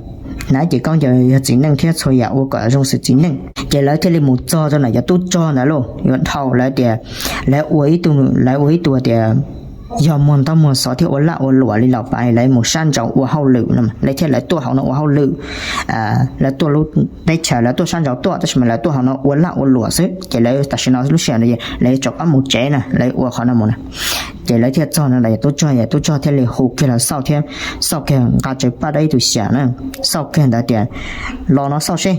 Hnav cev koob ces yog txiv neej thiab txhua yam ua kom zoo xws txiv neej. Ces lawv thiaj li mus txog rau ntawm cov tub rog ntawd lauj, yuav dhau lawv tias, lawv ua ib tug, lawv ua ib tug tias yog muag ntaub muag xov thiab ua laj ua luam li los pas, lawv mus sab nraud ua hauj lwm no, lawv thiaj lawv tuaj hauv no ua hauj lwm. Lawv tuaj lub teb chaws lawv tuaj sab nraud tuaj tab sis mas lawv tuaj hauv no ua laj ua luam xwb, ces lawv tam sim no lub sij hawm no lawv yuav rov qab mus tsev na, lawv ua qhov no mus na. Ces lawv thiaj txog no los yog tub rog, yog tub rog thiaj li hu kiag los xauj thiab xauj kiag nqa tsawv Paj Dawb ib tug xyam na, xauj kiag ntawd tias, los no xauj seb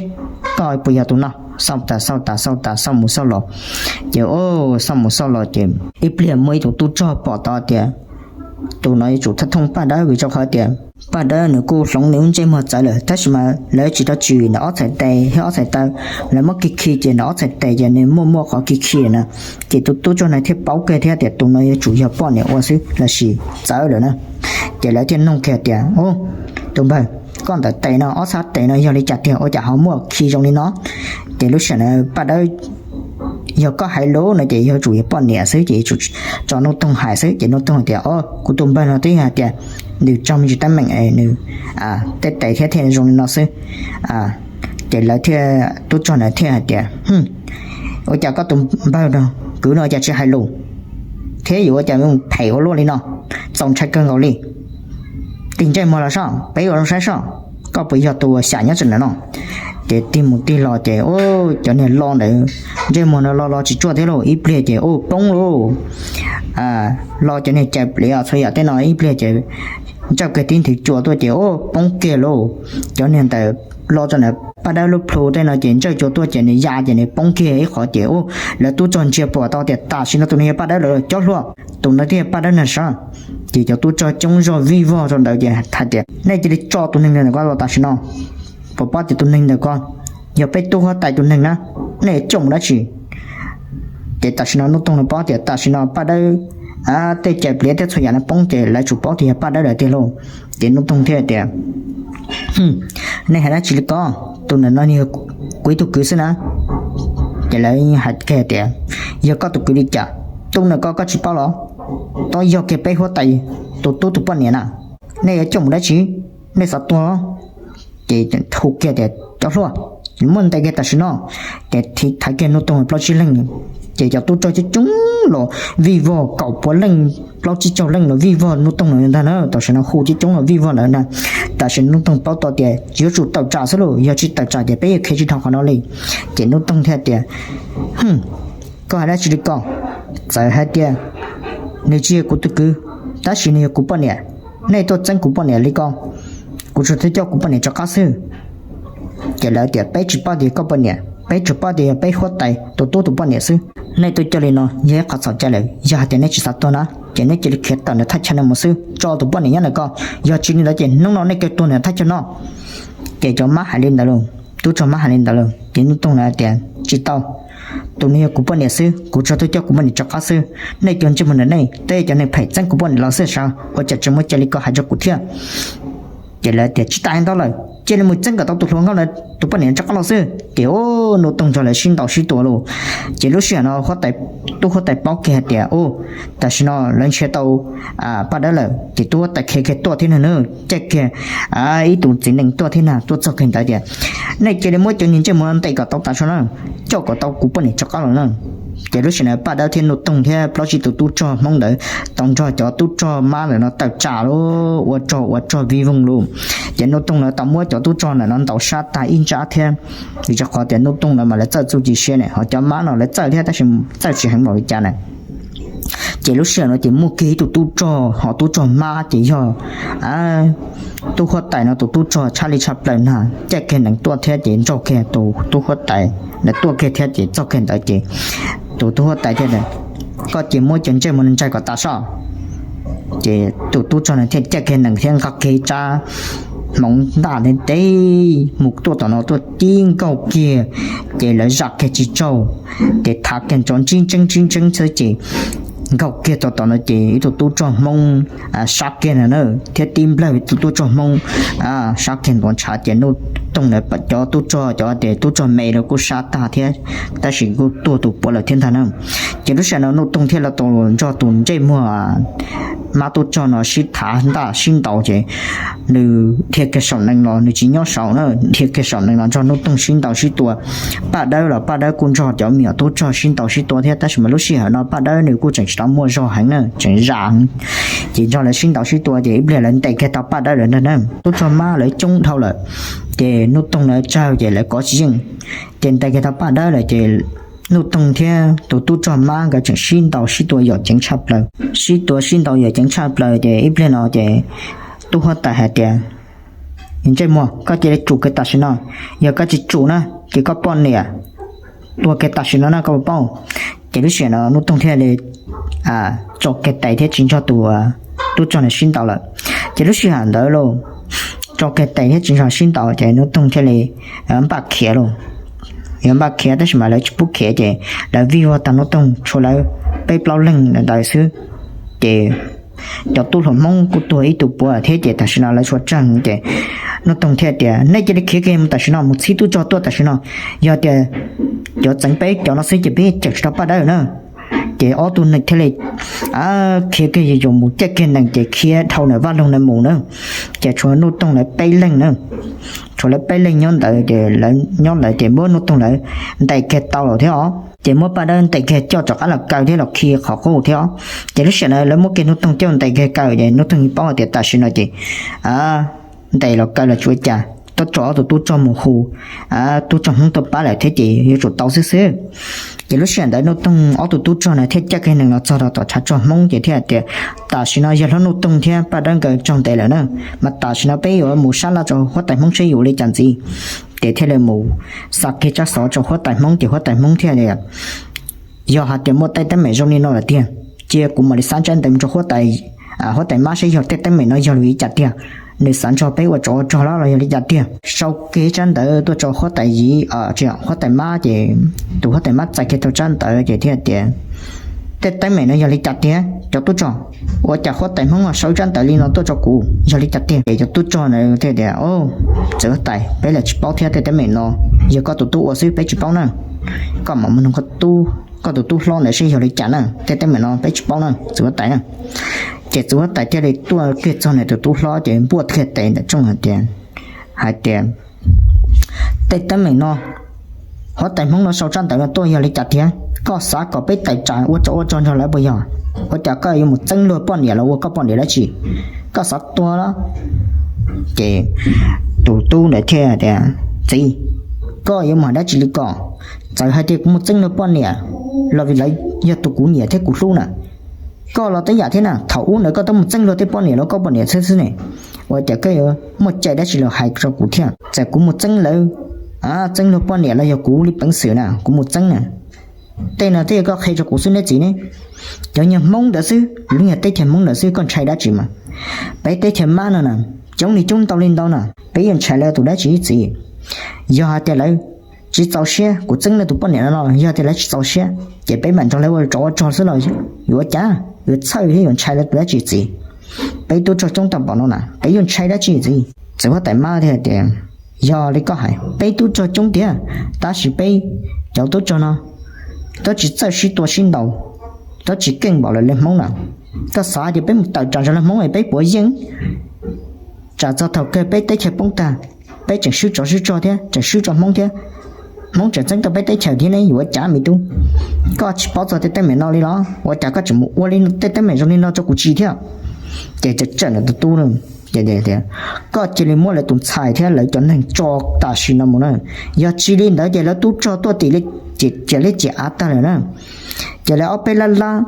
koj puas yog tus no. Xauj tas xauj tas xauj tas xauj mus xauj los, ces xauj mus xauj los ces ib pliag muaj ib tug tub rog pom tau tias tus no yuav tsum thooj Paj Dawb vim rau qhov tias Paj Dawb nws kuj hloov nws lub ntsej muag txawv lawm tab sis mas lawv tsis tau tswm ntawm ob txhais tes thiab ob txhais taw, lawv muab khi khi ces ntawm ob txhais tes ces nws muaj muaj qhov khi khi na. Ces tus tub rog no thiaj paub kiag thiab tias tus no yuav tsum yog poj niam ua xwb lossis txawv lawm na. Ces lawv thiaj nug kiag tias, tus npawg, koj ntawm tes no ob txhais tes no yog li cas tiag ua cas ho muaj khi zoo li no? Ces lub sij hawm no Paj Dawb, yog koj hais lus no ces yuav tsum yog poj niam xwb ces yuav tsum tso Nuj Toog hais xwb. Ces Nuj Toog hais tias, o, kuv tus npawg no twb yog hais tias nws raug me ntsis teeb meem nws tej tes thiab thiaj zoo li no xwb. Ces lawv thiaj, tub rog ntawd thiaj hais tias, ua cas koj tus npawg no kwv no ua cas tsis hais lus thiab yuav ua cas mus phem ua luaj li no, txaus ntshai kawg nkaus li. Tig ntsej muag los soj peb ua zoo saib soj, koj puas yog tus xyam nyob tseem ntawm no? Ces tig mus tig los ces ua cov niag lo ntawd, ntsej muag no lo los tsis tsuaj thiab lauj, ib pliag ces ua poob lauj. Lo cov niag cais pliav txhua yam tej no ib pliag ces ntsawj kiag tib nthwv cua tuaj ces ua poob kiag lauj. Cov niag ntawd lo tso ntawm Paj Dawb lub plhu tej no ces ntsawj cua tuaj ces nws ya ces nws poob kiag ib qho ces ua lawv tub rog ntsia pom tau tias tam sim no tus no yog Paj Dawb lawm, cob hlua, tus no thiaj yog Paj Dawb nag sav. Ces cov tub rog coob zog vij vog rau ntawd ces hais tias nej cia li tso tus neeg ntawd ko los tam sim no, puas paub tias tus neeg ntawd ko yog peb tub huab tais tus neeg na, nej yuav coj mus dab tsi? Ces tam sim no Nuj Toog lawv paub tias tam sim no Paj Dawb tej cais pliav thiab txhua yam no poob ces lawv tsuas paub tias yog Paj Dawb lawm tiag lauj. Ces Nuj Toog thiaj tias, nej hais dab tsi li ko, tus ntawm no yog kuv ib tug kwv xwb na. Ces lawv hais kiag tias, yog koj tus kwv li cas? Tub ntawm ko koj tsis paub los? Twb yog kiag peb huab tais tus tub tus poj niam na. Nej yuav coj mus dab tsi? Nej xav tuag? Ces hu kiag tias cov hluas, muab ntes kiag tam sim no. Ces thaiv kiag Nuj Toog plaub tsib leeg, ces cov tub rog coob coob los vij vog kaum puav leej, plaub tsib caug leej los vij vog Nuj Toog lawm ntag na. Tam sim no hu coob coob los vij vog lawm na. Tam sim Nuj Toog paub tau tias yuav tsum tawm tsam xwb lauj, yog tsis tawm tsam ces peb yuav khiav tsis dhau qhov no li. Ces Nuj Toog thiaj tias, koj hais dab tsi li ko? Txawm hais tias nws tsis yog kuv tus kwv, tab sis nws yog kuv poj niam, nej tuaj txeeb kuv poj niam li ko, kuv tsuas tuaj coj kuv poj niam rov qab xwb. Ces lawv tias peb tsis paub tias koj poj niam, peb tsuas paub tias yog peb huab tais tus tub tus poj niam xwb. Nej tuaj coj li no yog ib qhov txhaum cai lawm, yog hais tias nej tsis xav tuag na ces nej cia li khiav tawm ntawm thaj chaw no mus xwb, tso tus poj niam nyob ntawm ko, yog tsis li ntawd ces hnub no nej kawg tuag ntawm thaj chaw no. Ces cov mab hais li ntawd lauj, tub rog mab hais li ntawd lauj, ces Nuj Toog lawv tias tsis tau, tus no yog kuv poj niam xwb, kuv tsuas tuaj coj kuv poj niam rov qab xwb, nej cov ntsej muag ntawm nej twb yog cov neeg phem txeeb kuv poj niam los xwb sav, ua cas tseem muaj cai li ko hais rau kuv thiab? Ces lawv tias tsis tas li ntawd lawm, cia li mus txeeb kom tau tus hluas nkauj ntawd tus poj niam rov qab los xwb. Ces ua Nuj Toog nrog lawv sib ntaus sib tua lauj. Ces lub sij hawm no tub huab tais paub kiag hais tias ua tam sim no lawv nrhiav tau Paj Dawb lawm, ces tub huab tais khiav kiag tuaj thiab na, caij kiag ib tug txiv nees tuaj thiab na, tuaj txog kiag ntawd tias nej cia li muab cov niag ntsej muag no ntes kom tau tam sim no na, coj kom tau kuv poj niam rov qab los na. Ces lub sij hawm no Paj Dawb thiab Nuj Toog thiab plaub tsib tus tub rog Hmoob ntawd tau nrog cov tub rog mab ntawm no tawm tsam lauj, ua rog ua rog vij voog lauj. Ces Nuj Toog lawv tau muab cov tub rog ntawm no ntaus sab tag ib ntsab thiab, vim rau qhov tias Nuj Toog lawv mas lawv txawj txuj ci siab ne, ho cov mab no lawv txawj thiab tab sis txawj tsis heev npaum li cas na. Ces lub sij hawm no ces muaj kiag ib tug tub rog, ho tub rog mab ces yog tub huab tais no tus tub rog tshaj li tshaj plaws na, caij kiag nees tuaj thiab ces nrog kiag tus tub huab tais ntawd tuaj kiag thiab ces txog kiag ntawd ces tus tub huab tais thiaj tias koj cia li muab cov ntsej muag no ntsaig kom tas soj. Ces tus tub rog no thiaj caij kiag nees thiab nqa kiag ib rab hmoov ntaj ntev ntev mus tuaj tom no tuaj tib nkaug kiag, ces lawv zam kiag tsis tsaug, ces thav kiag ntsoov ntsib ntseeb ntsib ntseeb xwb ces nkaug kiag tau tom no ces ib tug tub rog Hmoob sab kiag no na, thiab tib nplawg tus tub rog Hmoob sab kiag ntuav ntshav ces Nuj Toog lawv cov tub rog cov tias tub rog me los kuj sab tag thiab, tab sis kuj tuag tus puav lawm thiab ntag na. Ces lub sij hawm no Nuj Toog thiaj los tau nrog tus ntsej muag mab tub rog no sib thav ntaj sib ntaus ces nws dhia kiag saum nees los nws tsis nyob saud na, dhia kiag saum nees los nrog Nuj Toog sib ntaus sib tua. Paj Dawb los Paj Dawb kuj nrog cov me nyuam tub rog sib ntaus sib tua thiab, tab sis mas lub sij hawm no Paj Dawb nws kuj tseem tsis tau muaj zog heev na, tseem zam heev. Ces nrog lawv sib ntaus sib tua ces ib pliag lawv ntes kiag tau Paj Dawb lawm ntag na. Tub rog mab lawv coob dhau lawm, ces Nuj Toog lawv tsawg ces lawv kov tsis yeej. Ces ntes kiag tau Paj Dawb lawm ces Nuj Toog thiab tus tub rog mab nkawd tseem sib ntaus sib tua yam ceev tshaj plaws. Sib tua sib ntaus yam ceev tshaj plaws ces ib pliag no ces tub huab tais hais tias, ntsej muag, koj cia li tsum kiag tam sim no, yog koj tsis tsum na ces koj poj niam tuag kiag tam sim no na, koj puas paub? Ces lub sij hawm no Nuj Toog thiaj li tso kiag tes thiab tsis nrog tus tub rog no sib ntaus lawm. Ces lub sij hawm ntawd los tso kiag tes thiab tsis nrog sib ntaus ces Nuj Toog thiaj li npaj khiav lauj. Yuav npaj khiav tab sis mas lawv tsis pub khiav ces lawv vij vog tag Nuj Toog tshuav lawv peb plaub leeg ntawd xwb. Ces cov tub hluas Hmoob kuj tuag ib tug puav thiab ces tam sim no lawv tshuav tsawg ces Nuj Toog thiaj tias nej cia li khiav kiag mus tam sim no mus txhib tub rog tuaj tam sim no, yog tias yuav txeev peb cov no xwb ces peb cawm tsis tau Paj Dawb na. Ces ob tug neeg thiaj li khiav kiag yuav mus caij kiag nees ces khiav dhau ntawm vaj loog ntawd mus na. Ces tshuav Nuj Toog lawv peb leeg na, tshuav lawv peb leeg nyob ntawd ces lawv nyob ntawd ces muab Nuj Toog lawv ntes kiag tau lawm thiab os, ces muab Paj Dawb ntes kiag coj rov qab los kaw thiab los khi qhov qub thiab os. Ces lub sij hawm ntawd lawv muab kiag Nuj Toog coj ntes kiag kaw ces Nuj Toog paub hais tias tam sim no ces ntes los kaw los tsis ua cas, tso ob tug tub rog mus hu tub rog Hmoob tuaj pab lawm thiab ces yuav tsum tau xwb xwb. Ces lub sij hawm ntawd Nuj Toog ob tug tub rog na thiaj caj kiag nees los txog rau tom tshav rog Hmoob ces thiaj tias, tam sim no yog hlob Nuj Toog thiab Paj Dawb nkawd tsaug ntev lawm na, mas tam sim no peb yuav mus sab laj rau huab tais Hmoob seb yuav ua li cas ntxiv. Ces thiaj li mus xa kiag tsab xov rau huab tais Hmoob ces huab tais Hmoob thiaj li, yog hais tias muaj tej teeb meem zoo li no lawm tiag, cia kuv mam li xa tsab ntawv mus rau huab tais, huab tais Mab seb yog tej teeb meem no yog li cas tiag, nws xav nrog peb ua tsov ua rog los los yog li cas tiag. Sau kiag tsab ntawv tuaj rau huab tais Yiv, huab tais Mab ces tus huab tais Mab txais kiag tau tsab ntawv ces thiaj tias, tej teeb meem no yog li cas tiag cov tub rog? Ua cas huab tais Hmoob sau tsab ntawv li no tuaj rau kuv, yog li cas tiag? Ces cov tub rog na thiaj tias, txiv huab tais, peb los tsis paub thiab, tej teeb meem no yog koj tus tub ua xwb, peb tsis paub na. Koj mam mus nug koj tus tub hlob ntawd seb yog li cas na, tej teeb meem no peb tsis paub na txiv huab tais na. Ces txiv huab tais thiaj li tuaj kiag txog nws tus tub hlob ces npuaj kiag tes ntawm rooj hais tias, hais tias, tej teeb meem no huab tais Hmoob no sau tsab ntawv no tuaj yog li cas tiag? Koj xav kom peb tawm tsam ua tsov ua rog nrog lawv puas yog? Ua cas koj yuav mus txeeb luag poj niam los ua koj poj niam dab tsi? Koj xav tuag los? Ces tus tub ntawd thiaj tias, txiv, koj yuav mus hais dab tsi li ko? Txawm hais tias kuv mus txeeb luag poj niam los vim lawv yog tus kuv nyiam thiab kuv hlub na. Koj los tej yam thiab na, thaum ub ntawd koj twb mus txeeb luag tej poj niam los koj poj niam xwb xwb ne, ua cas koj yuav muaj cai dab tsi los hais rau kuv thiab? Txawm kuv mus txeeb lawv, txeeb luag poj niam los yog kuv li peev xwm na, kuv mus txeeb na, tej no twb yog koj qhia rau kuv xwb ne txiv ne. Cov nyuag Hmoob ntawd xwb, lub nyuag teb chaws Hmoob ntawd xwb koj ntshai dab tsi mas? Peb teb chaws Mab no na, coob li coob ntau li ntau na, peb yuav ntshai lawv tus dab tsi txiv? Yog hais tias lawv tsis txaus siab kuv txeeb lawv tus poj niam no los yog tias lawv tsis txaus siab, ces peb mam nrog lawv ua tsov ua rog xwb los yuav ua cas? Yuav txhawj thiab yuav ntshai lawv tus dab tsi txiv? Peb tub rog coob tag npaum no na, peb yuav ntshai dab tsi txiv? Txiv huab tais Mab thiaj tias, yog li koj hais, peb tub rog coob tiag, tab sis peb cov tub rog no twb tsis txawj sib tua sib ntaus, twb tsis keej npaum lawv li Hmoob na. Koj xav hais tias peb mus tawm tsam nrog lawv Hmoob es peb puas yeej? Tsam txog thaum kawg peb teb chaws poob tag, peb tseem swb tsov swb rog thiab tseem swb rau Hmoob thiab, Hmoob tseem txeeb tau peb teb chaws thiab ne, yuav ua cas me tub? Koj tsis paub txog tej teeb meem no li los? Ua cas koj tseem mus ua li tej teeb meem zoo li no rau kuv txiv thiab? Ces txawm txawm nws tus tub, koj cia li muab lawv tus ntxhais thiab lawv cov neeg tso tam sim no mus na. Yog tsis li ntawd ces lawv tub rog tuaj tim, ces liab ciam av tag lawm na. Ces lawv ob peb lab lab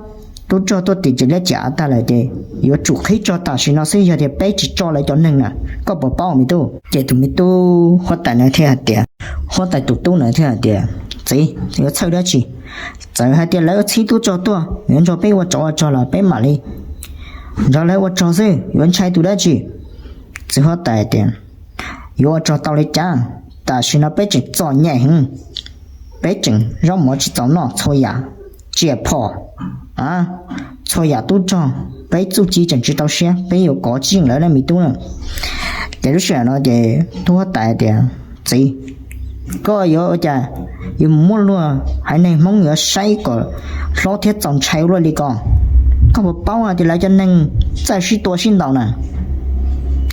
tub rog tuaj tim ces liab ciam av tag lawm ces yuav tsum qhib rog tam sim no xwb yog tias peb tsis tso lawv cov neeg na. Koj puas paub me tub? Ces tus me tub huab tais na thiaj hais tias, huab tais tus tub na thiaj hais tias, txiv, yuav txhawj dab tsi? Txawm hais tias lawv txhib tub rog tuaj yuav nrog peb ua tsov ua rog los peb mam li nrog lawv ua rog xwb, yuav ntshai tus dab tsi? Txiv huab tais tias, yuav ua rog tau li cas? Tam sim no peb tseem txom nyem heev, peb tseem zaub mov tsis txaus noj, txhua yam tsiam phom, txhua yam tub rog, peb txuj ci tseem tsis tau siab, peb yuav kov tsis yeej lawv ne me tub na. Ces lub sij hawm no ces tub huab tais tias, txiv, koj yuav ua cas yuav mus muab luag haiv neeg Hmoob yuav saib kom hlob thiab txaus ntshai ua luaj li ko? Koj puas paub hais tias lawv cov neeg txawj sib tua sib ntaus na?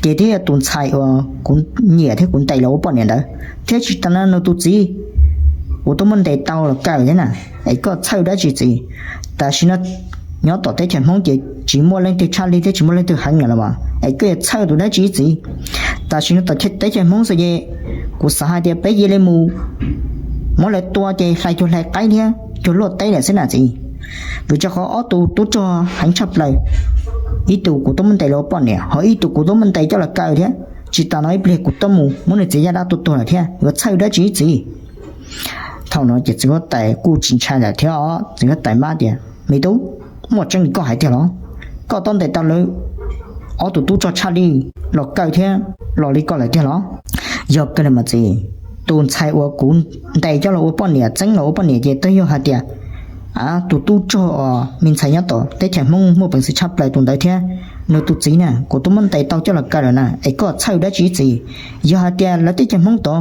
Ces twb yog tus ntxhais uas kuv nyiam thiab kuv ntes los ua poj niam ntawd, thiab tsis tas no nws tus txiv kuv twb muab ntes tau los kaw thiab na. Es koj txhawj dab tsi txiv? Tam sim no nyob tom teb chaws Hmoob ces tsis muaj leej twg tshaj li thiab tsis muaj leej twg heev lawm los mas, es koj yuav txhawj tus dab tsi txiv? Tam sim no tom teb chaws Hmoob xwb ces kuv xav hais tias peb cia li mus muab lawv tua ces hlais cuag hlais qaib thiab cuag luaj teb lawm xwb na txiv. Vim rau qhov ob tug tub rog heev tshaj plaws, ib tug kuv twb muab ntes los ua poj niam, ho ib tug kuv twb muab ntes coj los kaw thiab. Tsis tas no ib pliag kuv twb mus muab nws txiv yaj dab tua tuag lawm thiab, yuav txhawj dab tsi txiv? Thaum no ces txiv huab tais kuj tsis ntshai lawm thiab os, txiv huab tais Mab tias, me tub, muaj tseeb li koj hais tiag los? Koj twb ntes tau lawv ob tug tub rog tshaj li los kaw thiab los li ko lawm tiag los? Yog kawg li mas txiv, tus ntxhais uas kuv ntes coj los ua poj niam, txeeb los ua poj niam ces twb yog hais tias tus tub rog uas me ntxhais nyob tom teb chaws Hmoob muaj peev xwm tshaj plaws tus ntawd thiab nws tus txiv na, kuv twb muab ntes tau coj los kaw lawm na, es koj txhawj dab tsi txiv? Yog hais tias lawv teb chaws Hmoob tod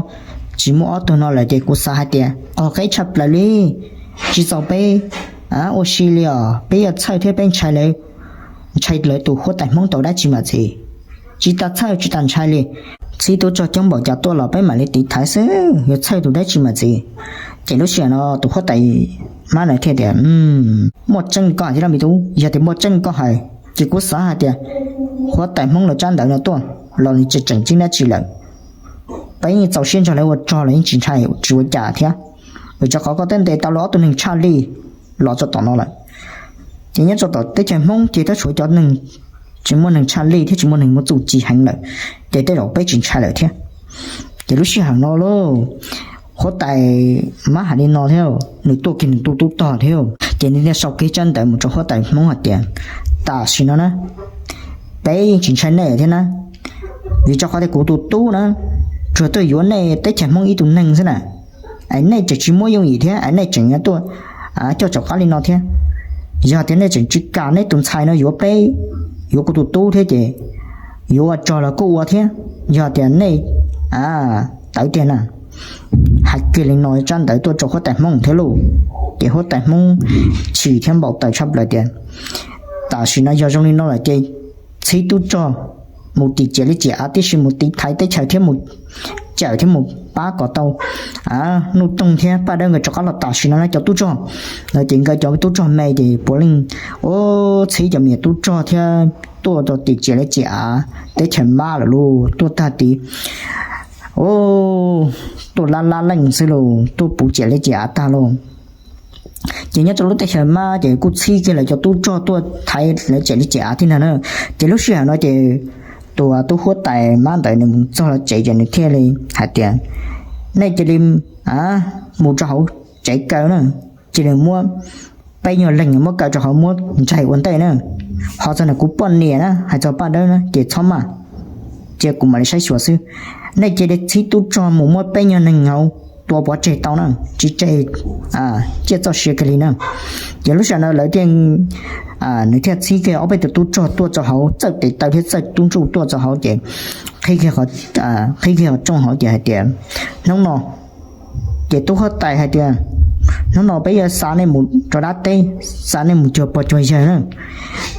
tsis muaj ob tug no lawm ces kuv xav hais tias qog qeb tshaj plaws li, tsis txaus peb ua si li os, peb yuav txhawj thiab peb ntshai lawv, ntshai lawv tus huab tais Hmoob tau dab tsi mas txiv? Tsis tas txhawj tsis tas ntshai li, txhib tub rog coob npaum cas tuaj los peb mam li tiv thaiv xwb, yuav txhawj tus dab tsi mas txiv? Ces lub sij hawm no tus huab tais Mab na thiaj tias, muaj tseeb li koj hais thiab los me tub? Yog tias muaj tseeb li koj hais ces kuv xav hais tias huab tais Hmoob lawv tsab ntawv no tuaj los nws tseem tseem ceeb dab tsi lawm. Peb yeej txaus siab nrog lawv ua rog los yeej tsis ntshai, tsis ua cas thiab, vim rau qhov koj twb ntes tau lawv ob tug neeg tshaj lij los txog tom no lawm. Ces nyob rau tom teb chaws Hmoob ces tab sis cov neeg tsis muaj neeg tshaj lij thiab tsis muaj neeg muaj txuj ci heev lawm, ces tej zaum peb tsis ntshai lawm thiab. Ces lub sij hawm no lauj, huab tais Mab hais li no thiab, nws tuaj kiag nws tus tub rog thiab, ces nws thiaj sau kiag tsab ntawv mus rau huab tais Hmoob hais tias, tam sim no na, peb yeej tsis ntshai nej thiab na, vim rau qhov tias kuv tus tub na, tsuas tuaj yuav nej teb chaws Hmoob ib tug neeg xwb na, es nej tseem tsis muab yooj yim thiab es nej tseem yuav tuaj coj tsov qab li no thiab. Yog tias nej tseem tsis kam nej tus ntxhais no yuav peb, yuav kuv tus tub thiab ces yuav ua rog los kuj ua thiab, yog tias nej tawv tiag na. Hais kiag li no tsab ntawv tuaj rau huab tais Hmoob thiab lauj. Ces huab tais Hmoob chim thiab npau taws tshaj plaws tias, tam sim no yog zoo li no lawm ces txhib tub rog mus tim ciam li ciam av tib si, mus tiv thaiv teb chaws thiab mus cawm thiab mus pab kom tau Nuj Toog thiab Paj Dawb nkawd rov qab los tam sim no na cov tub rog. No ces nkawd cov tub rog me ces puav leej ua txhib cov me nyuam tub rog thiab tuaj rau tim ciam li ciam av teb chaws Mab lawm lauj, tuaj tag tid, tuaj lab lab leej xwb lauj, tuaj puv ciam li ciam av tag lauj. Ces nyob rau lub teb chaws Mab ces kuj txhib kiag lawv cov tub rog tuaj thaiv lawv ciam li ciam av thiab ntag na. Ces lub sij hawm no ces tus tub huab tais Mab ntawd nws mus txog lawv tsev ces nws thiaj li hais tias, nej cia li mus rau hauv tsev kaw na, cia li muab peb nyuag leeg muab kaw rau hauv muab ntsaig ua ntej na. Ho txog ntawm kuv poj niam na, hais txog Paj Dawb na ces txhob maj, cia kuv mam li saib xyuas xwb. Nej cia li txhib tub rog mus muab peb nyuag neeg hauv tua pov tseg tau na, tsis tseg ciaj txoj sia kiag li na. Ces lub sij hawm no lawv thiaj, nws thiaj txhib kiag ob peb tus tub rog tuaj txog hauv, txawj tes taw thiab txawj tub ntsuj tuaj txog hauv ces qhib kiag qhov rooj hauv ces hais tias, hnub no, ces tub huab tais hais tias, hnub no peb yuav xa nej mus rau dab teb, xa nej mus cuag pog cuag yawg na.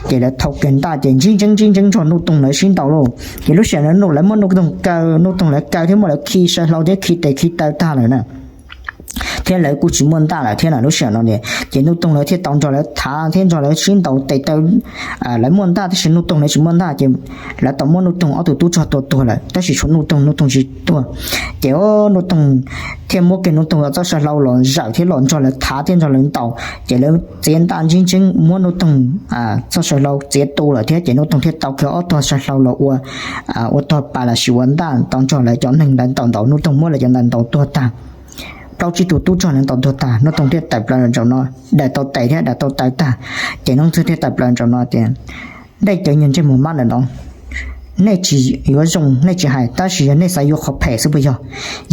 Ces lawv thau kiag ntaj ces ntsib ntseeb ntsib ntseeb nrog Nuj Toog lawv sib ntaus lauj. Ces lub sij hawm no lawv muab Nuj Toog kaw, Nuj Toog lawv kaw thiab muab lawv khi saw hlau thiab khi tes khi taw tag lawm na, thiab lawv kuj tsis muaj ntaj lawm thiab na. Lub sij hawm no ces Nuj Toog lawv thiaj tau nrog lawv thav thiab nrog lawv sib ntaus tes taw. Lawv muaj ntaj tab sis Nuj Toog lawv tsis muaj ntaj ces lawv tau muab Nuj Toog ob tug tub rog tua tuag lawm, tab sis tshuav Nuj Toog, Nuj Toog tsis tuag. Ces Nuj Toog thiaj muab kiag Nuj Toog txoj saw hlau los zawm thiab los nrog lawv thav thiab nrog lawv ntaus, ces lawv txiav ntaj ntsib ntseeb muab Nuj Toog txoj saw hlau txiav tu lawm thiab ces Nuj Toog thiaj tau kiag ob tog saw hlau los ua, ua tog pas los sis ua ntaj tau nrog lawv cov neeg ntawd ntaus ntaus, Nuj Toog muab lawv cov ntawd ntaus tuag tag. Plaub tsib tug tub rog lawv ntaus tuag tag, Nuj Toog thiaj tawm plaws los nraum no, daws tau tes thiab daws tau taw tag, ces Nuj Toog thiaj tawm plaws nraum no tias, nej cov nyuag ntsej muag mab ntawm no, nej tsis yuav zoo nej tsis hais, tab sis yog nej xav yuav qhov phem xwb puas yog?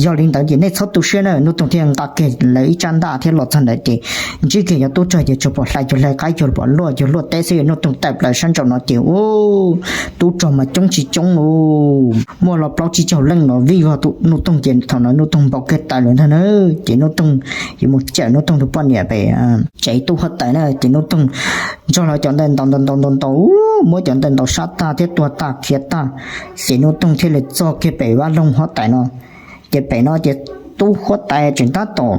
Yog li ntawd ces nej txhob tu siab na. Nuj Toog thiaj nqa kiag lawv ib tsab ntaj thiab los txog ntawd ces ntsib kiag cov tub rog ces tsuas pom hlais cuag hlais qaib, cuag pom luaj cuag luaj teb xwb. Nuj Toog tawm plaws sab nraum no ces ub, tub rog mas coob tsis coob lauj, muaj los plaub tsib caug leej los vij vog Nuj Toog ces thaum no Nuj Toog npau kiag taws lawm ntag na. Ces Nuj Toog yuav mus cawm Nuj Toog tus poj niam pem tsev tub huab tais na, ces Nuj Toog nrog lawv cov ntawd ntaus ntaus ntaus ntaus ntaus, muab cov ntawd ntaus sab tag thiab tua tag khiav tag, ces Nuj Toog thiaj li txog kiag pem vaj loog huab tais no. Ces pem no ces tub huab tais tseem tab tom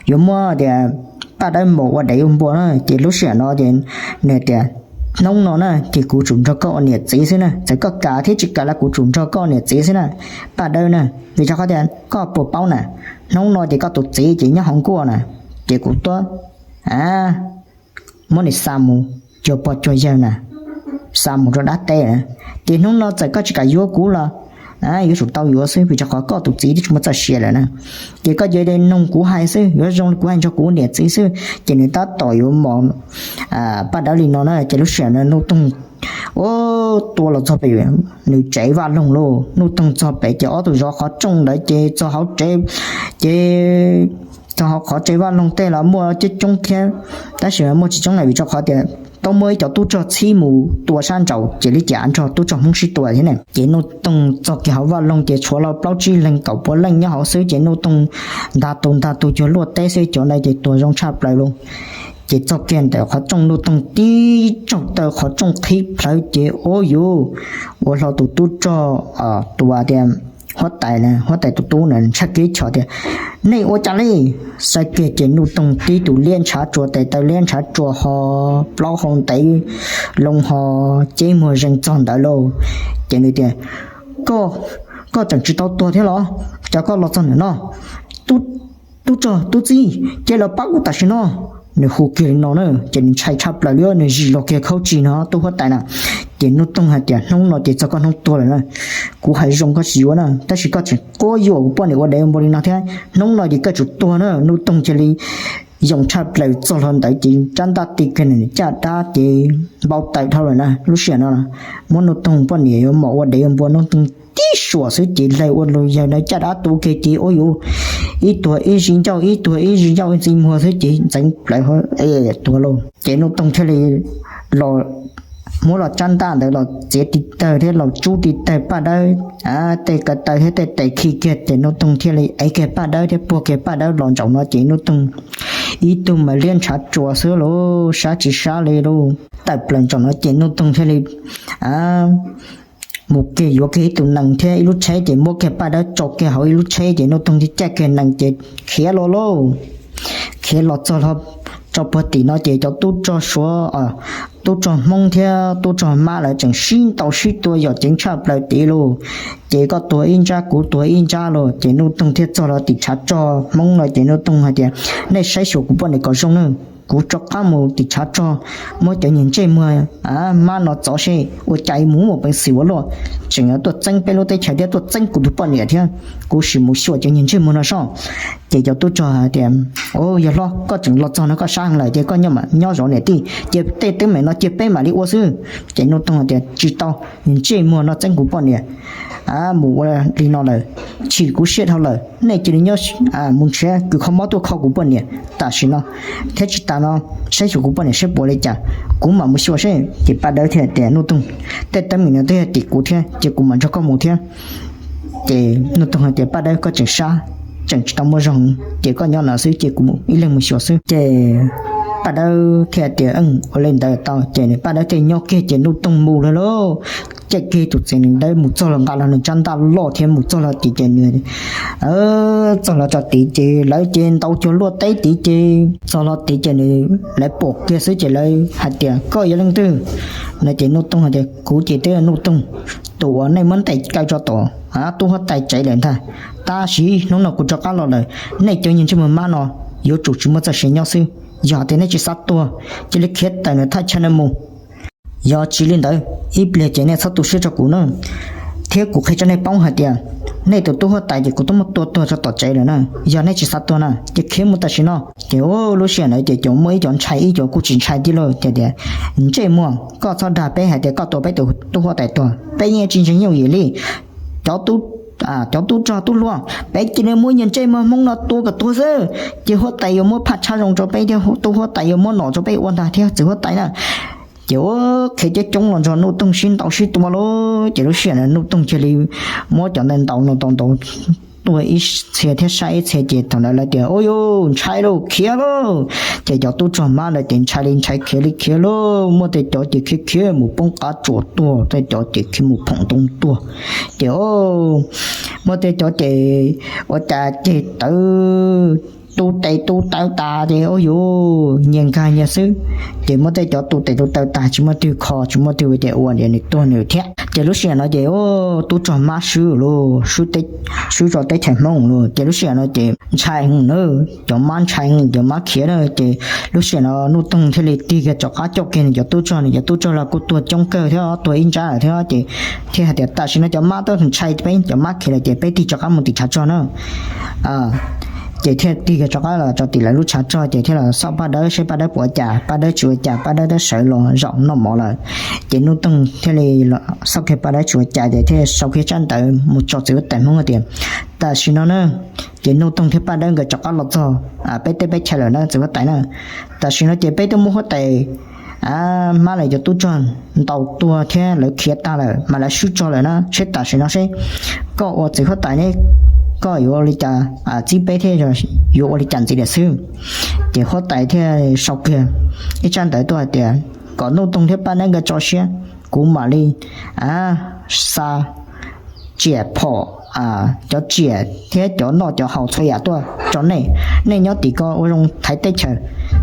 yuav muab tias Paj Dawb npau ua dev ua npua na, ces lub sij hawm no ces nws tias, hnub no na ces kuv tsum nrog koj ua niam txiv xwb na, txawm koj kam thiab tsis kam los kuv tsum nrog koj ua niam txiv xwb na, Paj Dawb na, vim rau qhov tias koj puas paub na, hnub no ces koj tus txiv ces nyob hauv nkuaj na, ces kuv tuaj muab nws xa mus cuag pog cuag yawg na, xa mus rau dab teb na. Ces hnub no txawm koj tsis kam yuav kuv los yuav tsum tau yuav xwb, vim rau qhov koj tus txiv twb tsis muaj txoj sia lawm na. Ces koj cia li noog kuv hais xwb, yuav zoo li kuv hais nrog kuv niam txiv xwb. Ces nws tab tom yuav mos Paj Dawb li no na, ces lub sij hawm no Nuj Toog ua tua los txog pem nws tsev vaj loog lauj. Nuj Toog txog pem ces ob tug zov qhov rooj ntawd ces txog hauv tsev, ces txog hauv qhov tsev vaj loog tej los muaj coob coob thiab, tab sis muaj tsis coob na vim rau qhov tias tau muaj ib cov tub rog txhib mus tua sab nraud ces li cas nrog tub rog Hmoob sib tua thiab na. Ces Nuj Toog txog kiag hauv vaj loog ces tshuav los plaub tsib leeg kaum pua leej nyob hauv xwb, ces Nuj Toog nta tus nta tus cuag luaj teb xwb, cov ntawd ces tuag zoo tshaj plaws lauj. Ces txog kiag ntawm qhov rooj Nuj Toog tib tsaug taw qhov rooj qhib plhawv ces ua yuv, ua hlo tus tub rog tus tias huab tais, huab tais tus tub na ntshai kiag chov tias, nej ua cas li? Saib kiag ces Nuj Toog tib tus liab ntshav tsua, tes taw liab ntshav tsua ho plaub hau ntev loo ho ceb muag zeeg txog ntawd lauj. Ces nws tias, koj Koj tseem tsis tau tuag thiab los? Cas koj los txog ntawm no? Tub rog, tub txib, cia li los pab kuv tam sim no! Nws hu kiag li no na, ces nws ntshai tshaj plaws li, nws zis los kiag khaub tsis no tub huab tais na. Ces Nuj Toog hais tias, Hnub no ces txog koj hnub tuag lawm na. Kuv hais zoo koj tsis yuav na, tab sis koj tseem quab yuam kuv poj niam ua dev ua npua li no thiab. Hnub no ces koj tsum tuag na. Nuj Toog cia li yoo tshaj plaws txog hlo ntawd ces rab ntaj ti kiag nws caj dab ces npau taws dhau lawm na. Lub sij hawm no muab Nuj Toog poj niam yuav mom ua dev ua npua, Nuj Toog tib suam xwb ces laig ua luag yawg ntawd caj dab tu kiag ces ua yuv, ib tuag ib zis ncauj, ib tuag ib zis ncauj ntxi muag xwb ces ntxeev plaws tuag lauj. Ces Nuj Toog thiaj li los muab los rab ntaj ntawd los txiav tiv tawg thiab los tsub tiv tawg Paj Dawb tej ko taw thiab tej tes khi kiag ces Nuj Toog thiaj li ev kiag Paj Dawb thiab puag kiag Paj Dawb los ntsaum no ces Nuj Toog ib tug mas liab ntshav tsuas xwb lauj, sab tsis sab li lauj. Tawm plaws ntsaum no ces Nuj Toog thiaj li mus kiag yuav kiag ib tus nees thiab ib lub tsheb ces muab kiag Paj Dawb tso kiag hauv ib lub tsheb ces Nuj Toog thiaj caij kiag nees ces khiav los lauj. Khiav los txog tso puag tim no ces cov tub rog Suav, tub rog Hmoob thiab tub rog Mab lawv tseem sib ntaus sib tua yam ceev tshaj plaws tid lauj. Ces koj tuag ib ntsab kuv tuag ib ntsab lauj, ces Nuj Toog thiaj txog los tim tshav rog Hmoob no ces Nuj Toog hais tias, Nej saib xyuas kuv poj niam kom zoo na, kuv rov qab mus tim tshav rog muab cov niag ntsej muag Mab no txov seb ua cas mus muaj peev xwm ua luaj, tseem yuav tuaj txeeb peb lub teb chaws thiab tuaj txeeb kuv tus poj niam thiab. Kuv sim mus xyuas cov niag ntsej muag no soj. Ces cov tub rog hais tias, Yog hlob, koj tseem los txog no koj sab heev lawm ces koj nyob mam nyob zov niam tij, ces tej teeb meem no cia peb mam li ua xwb. Ces Nuj Toog hais tias, Tsis tau, niag ntsej muag no txeeb kuv poj niam mus ua li no lawm, chim kuv siab dhau lawm. Nej cia li nyob mus nrhiav kws kho mob tuaj kho kuv poj niam tam sim no, thiab tsis tas no saib xyuas kuv poj niam seb puas li cas, kuv mam mus xyuas seb. Ces Paj Dawb thiaj tias, Nuj Toog, tej teeb meem no twb yog tim kuv thiab ces kuv mam nrog koj mus thiab. Ces Nuj Toog hais tias, Paj Dawb, koj tseem sab, tseem tsis tau muaj zog, ces koj nyob no xwb ces kuv ib leeg mus xyuas xwb. Ces Paj Dawb thiaj tias, Ua li ntawd tau. Ces Paj Dawb thiaj nyob kiag ces Nuj Toog mus lawm lauj. Caij kiag tus txiv nees dawb mus txog los nqa los nws rab ntaj loj thiab mus txog los tim ces nws txog los tso tid ces lawv ces ntaus cuag luaj teb tid ces txog los tid ces nws, lawv pom kiag xwb ces lawv hais tias, Koj yog leej twg? No ces Nuj Toog hais tias, Kuv ces twb yog Nuj Toog, tus uas nej muab ntes kaw rau tom tub huab tais tsev lawm ntag. Tab sis hnub no kuv rov qab los lawm, nej cov niag ntsej muag Mab no yuav tsum tsis muaj txoj sia nyob xwb. Yog tias nej tsis xav tuag, cia li khiav tawm ntawm thaj chaw no mus. Yog tsis li ntawd, ib pliag ces nej txhob tu siab rau kuv na. Thiab kuv qhia rau nej paub hais tias, nej tus tub huab tais ces kuv twb muab tua tuag rau tom tsev lawm na. Yog nej tsis xav tuag na ces khiav mus tam sim no. Ces lub sij hawm ntawd ces cov muaj ib cov ntshai ib cov kuj tsis ntshai tib lauj, ces tias, Ntsej muag, koj txhob dag peb hais tias koj tua peb tus tub huab tais tuag, peb yeej tsis ntseeg yooj yim li. Cov tub rog tub hluas, peb cia li muab niag ntsej muag Hmoob no tua kom tuag xwb, ces huab tais yuav muab phaj tshab zoo rau peb thiab tub huab tais yuav muab nom rau peb ua ntag thiab txiv huab tais na. Ces ua qhia coob coob los nrog Nuj Toog sib ntaus sib tua lauj. Ces lub sij hawm no Nuj Toog cia li muab cov ntawd ntaus no tau ntaus tuag ib txhia thiab sab ib txhia ces thaum ntawd lawv tias, Ua yuj, ntshai lauj, khiav lauj! Ces cov tub rog Mab lawv ces ntshai li ntshai khiav li khiav lauj. Muaj tej cov ces khiav khiav mus poob qab tsuas tuag, tej cov ces khiav mus phoom ntoo tuag. Ces muaj tej cov ces ua cas ceg tawv, tu tes tu taw tas ces ua yuj nyias nkag nyias xwb. Ces muaj tej cov tu tes tu taw tas tsis muaj twg kho tsis muaj twg ces ua ces nws tuag nws thiab. Ces lub sij hawm no ces tub rog Mab swb lauj, swb tso teb chaws Hmoob lauj. Ces lub sij hawm no ces ntshai heev na, cov Mab ntshai heev, cov Mab khiav na. Ces lub sij hawm no Nuj Toog thiaj li tig kiag rov qab coj kiag nws cov tub rog, nws cov tub rog los kuj tuag coob kawg thiab, tuag ib nrab lawm thiab ces thiaj hais tias, Tam sim no cov Mab twb ntshai peb, cov Mab khiav lawm ces peb tig rov qab mus tim tshav rog na. Ces thiaj tig kiag rov qab los rau tim lawv lub tshav rog ces thiaj los xauj Paj Dawb seb Paj Dawb puas ua cas, Paj Dawb tsis ua cas, Paj Dawb twb sawv los zaum noj mov lawm. Ces Nuj Toog thiaj li xauj kiag Paj Dawb tsis ua cas ces thiaj sau kiag tsab ntawv mus tso txiv huab tais Hmoob tias, Tam sim no na, ces Nuj Toog thiab Paj Dawb nkawd rov qab los txog peb teb peb chaws lawm na txiv huab tais na. Tam sim no ces peb twb muab huab tais Mab lawv cov tub rog ntaus tuag thiab lawv khiav tag lawm mas lawv swb tso lawm na, seb tam sim no seb koj ua txiv huab tais ne, koj yuav ua li cas txib peb thiab yuav ua li cas ntxiv lawm xwb. Ces huab tais thiaj sau kiag ib tsab ntawv tuaj hais tias kom Nuj Toog thiab Paj Dawb nkawd tso siab, kuv mam li xa tsiam phom, cov tsiam thiab cov noj cov haus txhua yam tuaj rau nej. Nej nyob tim ko ua zoo thaiv teb chaws,